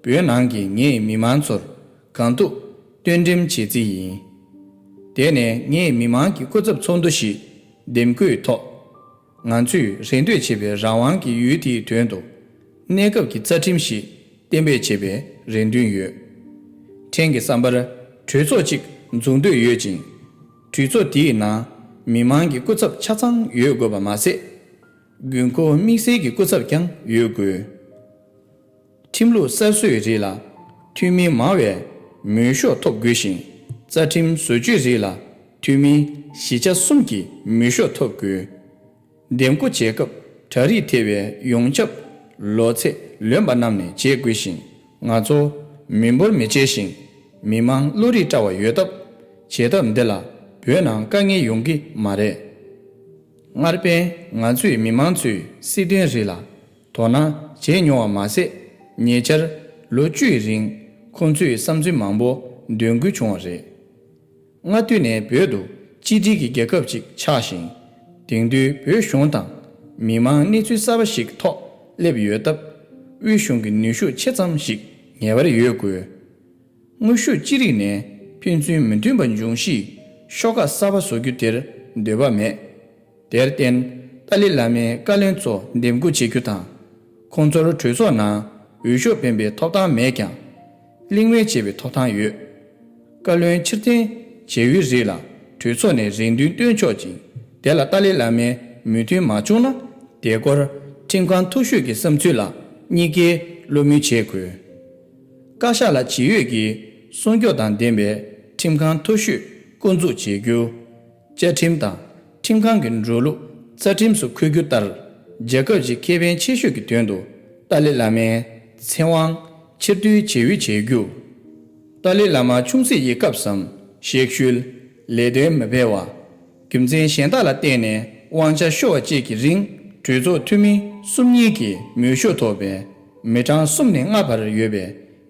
བོད་ནང་གི་ངའི་མི་མང་ཚོར་གང་ཐུབ་བསྟུན་འགྲེམས་བྱེད་རྩིས་ཡིན། དེ་ནས་ངས་མི་མང་གི་སྐུ་ཚབ་ཚོགས་འདུ་ཞིག་འདེམས་བསྐོའི་ཐོག་ང་ཚོས་རེ་འདོད་བྱེད་པའི་རང་དབང་གི་ཡུལ་དེའི་དོན་དུ། གནས་སྐབས་ཀྱི་རྩ་ཁྲིམས་ཤིག་གཏན་འབེབས་བྱེད་པའི་རེ་འདུན་ཡོད། ཕྲན་གྱི་བསམ་པར་གྲོས་ཚོགས་ཅིག་འཛུགས་འདོད་ཡོད་ཅིང་། གྲོས་ཚོགས་དེའི་ནང་མི་མང་གི་སྐུ་ཚབ་ཆ་ཚང་ཡོད་དགོས་པ་མ་ཟད། དགོས་མཁོ་དམིགས་བསལ་གྱི་སྐུ་ཚབ་ཀྱང་ཡོད་དགོས། ཁྲིམས་ལུགས་གསར་བཟོའི་རིགས་ལ་འཐུས་མི་མང་བའི་མོས་ཤོག་ཐོབ་དགོས་ཤིང་། རྩ་ཁྲིམས་བཟོ་བཅོས་རིགས་ལ་འཐུས་མི་བཞི་ཆ་གསུམ་གྱི་མོས་ཤོག་ཐོབ་དགོས། འདེམས་བསྐོ་བྱེད་སྐབས་གྲ་རིགས་ཐེ་བའི་ཡོངས་ཁྱབ་ལོ་ཚད་ལོན་པ་རྣམས་ནས་བྱེད་དགོས་ཤིང་། ང་ཚོ་མི་འབོར་མི་ཆེ་ཞིང་མི་མང་བློ་རིག་བཀྲ་བ་ཡོད་སྟབས། བྱེད་ཐབས་འདི་ལ་བོད་ནང་དཀའ་ངལ་ཡོང་གི་མ་རེད། སྔར་བས་ང་ཚོའི་མི་མང་ཚོས་སྲིད་དོན་རིགས་ལ་དོ་སྣང་བྱས་མྱོང་བ་མ་ཟད། ཉེ་ཆར་ལོ་བཅུའི་རིང་ཁོང་ཚོས་བསམ་ཚུལ་མང་པོ་འདོན་དགོས་བྱུང་བ་རེད། སྔ་དུས་ནས་བོད་དུ་གཅིག་སྒྲིལ་གྱི་རྒྱལ་ཁབ་ཅིག་ཆགས་ཤིང་། དེང་དུས་བོད་གཞུང་དང་མི་མང་གནས་ཚུལ་གསར་པ་ཞིག་ཐོག་སླེབས་ཡོད་སྟབས། དབུས་གཞུང་གི་ནུས་ཤུགས་ཆེ་ཙམ་ཞིག་ངེས་པར་ཡོད་དགོས། དངོས་ཤུགས་ཅི་རིགས་ནས་ཕན་ཚུན་མི་མཐུན་པ་འབྱུང་གཞིའི་ཤོག་ཁག་གསར་པ་བཟོ་རྒྱུ་དེར་འདོད་པ་མེད། དེར་བརྟེན། ད་ ཏཱ་ལའི་བླ་མས་བཀའ་བློན་ཚོ་འདེམས་བསྐོ་བྱེད་རྒྱུ་དང་། ཁོང་ཚོར་གྲོས་ཚོགས་ནང་འོས་ཤོག་འཕེན་པའི་ཐོབ་ཐང་མེད་ཀྱང་། གླེང་མོལ་བྱེད་པའི་ཐོབ་ཐང་ཡོད། བཀའ་བློན་ཕྱིར་འཐེན་བྱེད་འོས་རིགས་ལ་གྲོས་ཚོགས་ནས་རེ་འདུན་བཏོན་ཆོག་ཅིང་། དེ་ལ་ཏཱ་ལའི་བླ་མས་མོས་མཐུན་མ་བྱུང་ན། དེ་སྐོར་ཁྲིམས་ཁང་མཐོ་ཤོས་ཀྱི་བསམ་ཚུལ་ལ་གཉིས་ཀས་བློ་མོས་བྱེད་དགོས། བཀའ་ཤག་ལ་ཇི་འོས་ཀྱི་སྲུང་སྐྱོབ་དང་ལྡན་པའི་ཁྲིམས་ཁང་མཐོ་ཤོས་བསྐོ་འཛུགས་བྱེད་རྒྱུ། བཅའ་ཁྲིམས་དང་ཁྲིམས་ཁང་གི་འགྲོ་ལུགས་རྩ་ཁྲིམས་སུ་འཁོད་རྒྱུ་ལྟར། རྒྱལ་ཁབ་ཀྱི་ཁེ་ཕན་ཆེ་ཤོས་ཀྱི་དོན་དུ་ཏཱ་ལའི་བླ་མའི་ཚེ་དབང་ཕྱིར་བསྡུ་བྱེད་འོས་བྱེད་རྒྱུ། ཏཱ་ལའི་བླ་མ་ཆུང་སྲིད་ཀྱི་སྐབས་སམ་གཤེགས་ཤུལ། ལས་དོན་མི་འཕེལ་བ། རྒྱུ་མཚན་གཞན་དག་ལ་བརྟེན་ནས་དབང་ཆ་ཤོར་བ་བཅས་ཀྱི་རིང་། གྲོས་ཚོགས་འཐུས་མི་སུམ་གཉིས་ཀྱིས་མོས་ཤོག་ཐོབ་པའི་མི་གྲངས་གསུམ་ནས་ལྔ་བར་ཡོད་པའི་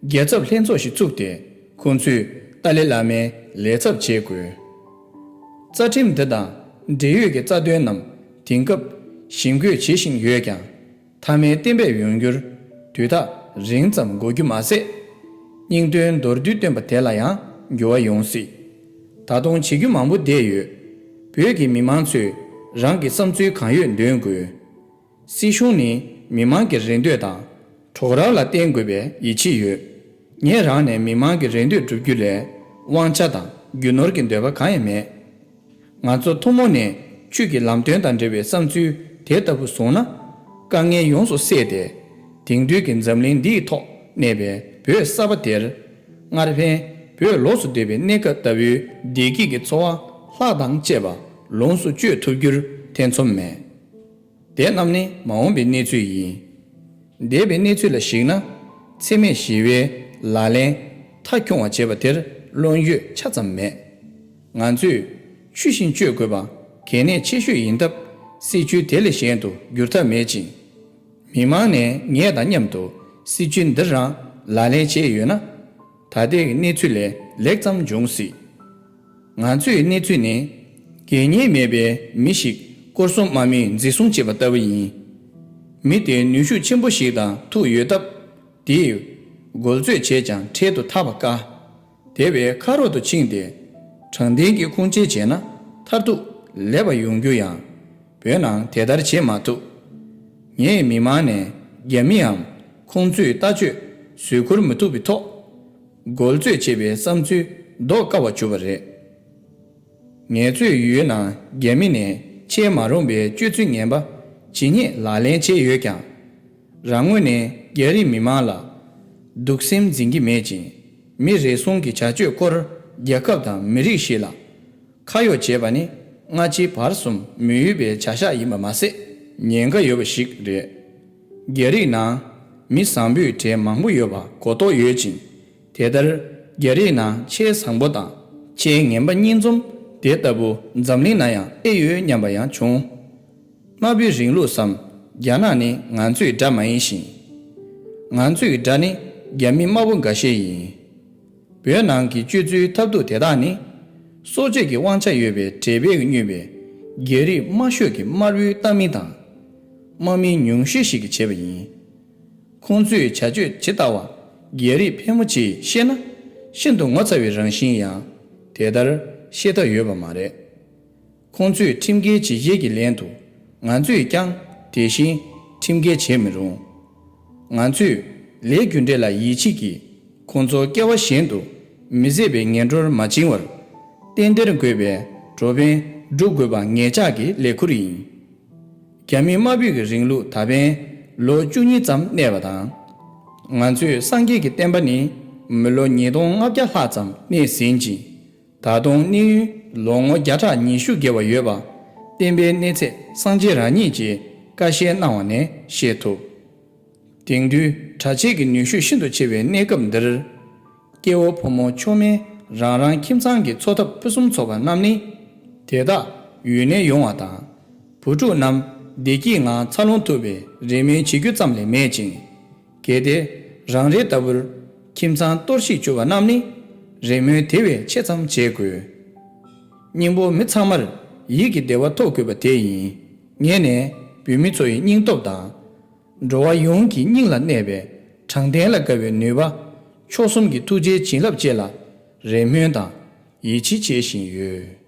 རྒྱལ་ཚབ་ལྷན་ཚོགས་ཤིག་བཙུགས་ཏེ། ཁོང་ཚོས་ཏཱ་ལའི་བླ་མའི་ལས་ཚབ་བྱེད་དགོས། རྩ་ཁྲིམས་འདི་དང་འབྲེལ་ཡོད་ཀྱི་རྩ་དོན་རྣམས་དེང་སྐབས་ཞིབ་འགོད་བྱེད་བཞིན་ཡོད་ཀྱང་། མཐའ་མའི་གཏན་འབེབས་ཡོང་རྒྱུར་དུས་ཐག་རིང་ཙམ་འགོར་རྒྱུ་མ་ཟད། སྙིང་དོན་མདོར་བསྡུས་བཏོན་པ་དེ་ལ་ཡང་འགྱུར་བ་ཡོང་སྲིད། ད་དུང་བྱེད་རྒྱུ་མང་པོ་བསྡད་ཡོད། བོད་ཀྱི་མི་མང་ཚོས་རང་གི་བསམ་ཚུལ་གང་ཡོད་འདོན་དགོས། སྲིད་གཞུང་ནི་མི་མང་གི་རེ་འདོད་དང་གྲོགས་རམ་ལ་བརྟེན་དགོས་པའི་ཡིད་ཆེས་ཡོད། ངས་རང་ནས་མི་མང་གི་རེ་འདོད་བསྒྲུབ་རྒྱུ་ལས་དབང་ཆ་དང་རྒྱུ་ནོར་གྱི་འདོད་པ་གང་ཡང་མེད། ང་ཚོ་ཐུན་མོང་ནས་ཆོས་ཀྱི་ལམ་སྟོན་དང་འབྲེལ་བའི་བསམ་ཚུལ་དེ་ལྟ་བུ་བཟུང་ན། དཀའ་ངལ་ཡོངས་སུ་སེལ་ཏེ། དེང་དུས་ཀྱི་འཛམ་གླིང་འདིའི་ཐོག་གནས་པའི་བོད་གསར་པ་དེར། སྔར་ཕན་བོད་ལོགས་སུ་སྡོད་པའི་གནས་སྐབས་ལྟ་བུའི་བདེ་སྐྱིད་ཀྱི་འཚོ་བ་ལྷག་དང་བཅས་པ་ལོངས་སུ་སྤྱོད་ཐུབ་རྒྱུར་ཐེ་ཚོམ་མེད། དེ་རྣམས་ནི་མ་འོངས་པའི་གནས་ཚུལ་ཡིན། འདས་པའི་གནས་ཚུལ་ལ་གཞིགས་ན། འཚེ་མེད་ཞི་བའི་ལག་ལེན་མཐའ་འཁྱོངས་པ་བྱེད་པ་དེར་བློ་འགྱོད་ཆ་ཙམ་མེད། ང་ཚོས་ཆུ་བཞིན་སྤྱོད་དགོས་པ་གལ་གནད་ཆེ་ཤོས་ཡིན་སྟབས། སྲིད་བྱུས་དེ་ལས་གཞན་དུ་བསྒྱུར་ཐབས་མེད་ཅིང་། མི་མང་ནས་ངེད་དང་མཉམ་དུ་སྲིད་བྱུས་འདི་རང་ལག་ལེན་བྱས་ཡོད་ན། ད་ལྟའི་གནས་ཚུལ་ལས་ལེགས་ཙམ་འབྱུང་སྲིད། ང་ཚོའི་གནས་ཚུལ་ནི། དགེ་བསྙེན་མེད་པའི་མི་ཞིག་སྐོར་སྲུང་དམག་མིས་འཛིན་བཟུང་བྱས་པ་ལྟ་བུ་ཡིན། མི་དེ་ནུས་ཤུགས་ཆེན་པོ་ཞིག་དང་ཐུག་ཡོད་སྟབས། དེས་འགོལ་རྩོད་བྱས་ཀྱང་འཕྲལ་དུ་ཐར་བ་དཀའ། དེ་བས་ཁ་རོག་ཏུ་ཕྱིན་ཏེ། དྲང་བདེན་གྱི་ཁུངས་སྐྱེལ་བྱས་ན་མཐར་ཐུག་ལེགས་པ་ཡོང་རྒྱུ་ཡང་། བོད་ནང་དེ་ལྟར་བྱེད་མ་ཐུབ། ངས་མི་མང་ནས་རྒྱ་མིའམ་ཁོང་ཚོའི་ལྟ་སྤྱོད་བཟོད་བཀུར་མི་ཐུབ་པའི་ཐོག་འགོལ་རྩོད་བྱེད་པའི་བསམ་ཚུལ་ལྡོག་དཀའ་བ་གྱུར་པ་རེད། ངལ་རྩོལ་ཡུལ་ནང་རྒྱ་མི་ནས་ཆད་མ་རུང་པའི་སྤྱོད་ཚུལ་ངན་པ་ཇི་སྙེད་ལག་ལེན་བྱས་ཡོད་ཀྱང་། རང་ངོས་ནས་རྒྱ་རིགས་མི་མང་ལ་སྡུག་སེམས་འཛིན་གྱི་མེད་ཅིང་། མི་རེ་ཟུང་གི་བྱ་སྤྱོད་སྐོར་རྒྱལ་ཁབ་དང་མི་རིགས་ཤིག་ལ་ཁ་གཡོག་བྱས་པ་ནི་སྔ་ཕྱི་བར་གསུམ་མི་འོས་པའི་བྱ་གཞག་ཡིན་པ་མ་ཟད། ཉེན་ཁ་ཡོད་པ་ཞིག་རེད། རྒྱ་རིགས་ནང་མི་བཟང་པོའི་གྲས་མང་པོ་ཡོད་པ་གོ་རྟོགས་ཡོད་ཅིང་། དེ་ལྟར་རྒྱ་རིགས་ནང་ཆེས་བཟང་པོ་དང་ཆེས་ངན་པ་གཉིས་འཛོམས་དེ་ལྟ་བུ་འཛམ་གླིང་ན་ཡང་ཨེ་ཡོད་སྙམ་པ་ཡང་བྱུང་། དམར་པོའི་རིང་ལུགས་སམ་རྒྱ་ནག་ནི་ང་ཚོའི་དགྲ་མ་ཡིན་ཞིང་། ང་ཚོའི་དགྲ་ནི་རྒྱ་མི་དམར་པོ་འགའ་ཤས་ཡིན། བོད་ནང་གི་སྤྱོད་ཚུལ་ཐབས་སྡུག་དེ་དག་ནི། སྲོག་གཅོད་ཀྱི་དབང་ཆ་ཡོད་པའི་དྲེལ་བས་མྱོས་པའི་རྒྱ་རིགས་དམར་ཤོས་ཀྱི་དམར་པོའི་ལྟ་མི་དང་། དམག་མི་ཉུང་ཤོས་ཤིག་གིས་བྱས་པ་ཡིན། ཁོང་ཚོའི་བྱ་སྤྱོད་ཇི་ལྟ་བ་རྒྱ་རིགས་ཕལ་མོ་ཆེས་ཤེས་ན། ཤིན་ཏུ་ངོ་ཚ་བའི་རང་བཞིན་ཡང་དེ་ལྟར་ཤེས་ཐབས་ཡོད་པ་མ་རེད། ཁོང་ཚོས་ཁྲིམས་འགལ་བྱེད་བྱེད་ཀྱི་ལན་དུ་ང་ཚོས་ཀྱང་དེ་བཞིན་ཁྲིམས་འགལ་བྱེད་མི་རུང་། ང་ཚོས་ལས་རྒྱུ་འབྲས་ལ་ཡིད་ཆེས་ཀྱིས་ཁོང་ཚོ་སྐལ་བ་གཞན་དུ་མི་བཟད་པའི་ངན་འགྲོར་མ་བྱིང་བར་གཏན་བདེར་འགོད་པའི་འགྲོ་ཕན་སྒྲུབ་དགོས་པ་ངེད་ཅག་གི་ལས་ཁུར་ཡིན། རྒྱ་མི་དམར་པོའི་རིང་ལུགས་ད་ཕན་ལོ་བཅུ་གཉིས་ཙམ་གནས་པ་དང་། ང་ཚོས་སངས་རྒྱས་ཀྱི་བསྟན་པ་ནི་མི་ལོ་ཉིས་སྟོང་ལྔ་བརྒྱ་ལྷག་ཙམ་གནས་ཟིན་ཅིང་། ད་དུང་གནས་ཡུན་ལོ་ངོ་བརྒྱ་ཕྲག་ཉི་ཤུ་བརྒལ་བ་ཡོད་པ། བསྟན་པའི་གནས་ཚད་སངས་རྒྱས་རང་ཉིད་ཀྱིས་བཀའ་བཤད་གནང་བ་ནས་ཤེས་ཐུབ། དེང་དུས་དྲག་ཆས་ཀྱི་ནུས་ཤུགས་ཤིན་ཏུ་ཆེ་བའི་གནས་སྐབས་འདིར། སྐྱེ་བོ་ཕོ་མོ་མཆོག་དམན་རང་རང་ཁྱིམ་ཚང་གི་འཚོ་ཐབས་ཕུན་སུམ་ཚོགས་པ་རྣམས་ནི། དེ་དག་ཡུལ་ནས་ཡོང་བ་དང་། བུ་ཕྲུག་རྣམས་བདེ་སྐྱིད་ངང་འཚར་ལོངས་ཐུབ་པའི་རེ་སྨོན་བྱེད་རྒྱུ་ཙམ་ལས་མེད་ཅིང་། གལ་ཏེ་རང་རེ་ལྟ་བུར་ཁྱིམ་ཚང་གཏོར་བཤིག་གྱུར་པ་རྣམས་ནི། རེ་སྨོན་དེ་བས་ཆེ་ཙམ་བྱེད་དགོས། སྙིང་པོ་མི་ཚང་མར་ཡིད་ཀྱི་བདེ་བ་ཐོབ་དགོས་པ་དེ་ཡིན། ངས་ནས་བོད་མི་ཚོ་ཡི་སྙིང་སྟོབས་དང་། འགྲོ་བ་ཡོངས་ཀྱི་སྙིང་ལ་གནས་པའི་དྲང་བདེན་ལ་དགའ་བའི་ནུས་པ། མཆོག་གསུམ་གྱི་ཐུགས་རྗེའི་བྱིན་རླབས་བཅས་ལ་རེ་སྨོན་དང་ཡིད་ཆེས་བྱེད་བཞིན་ཡོད།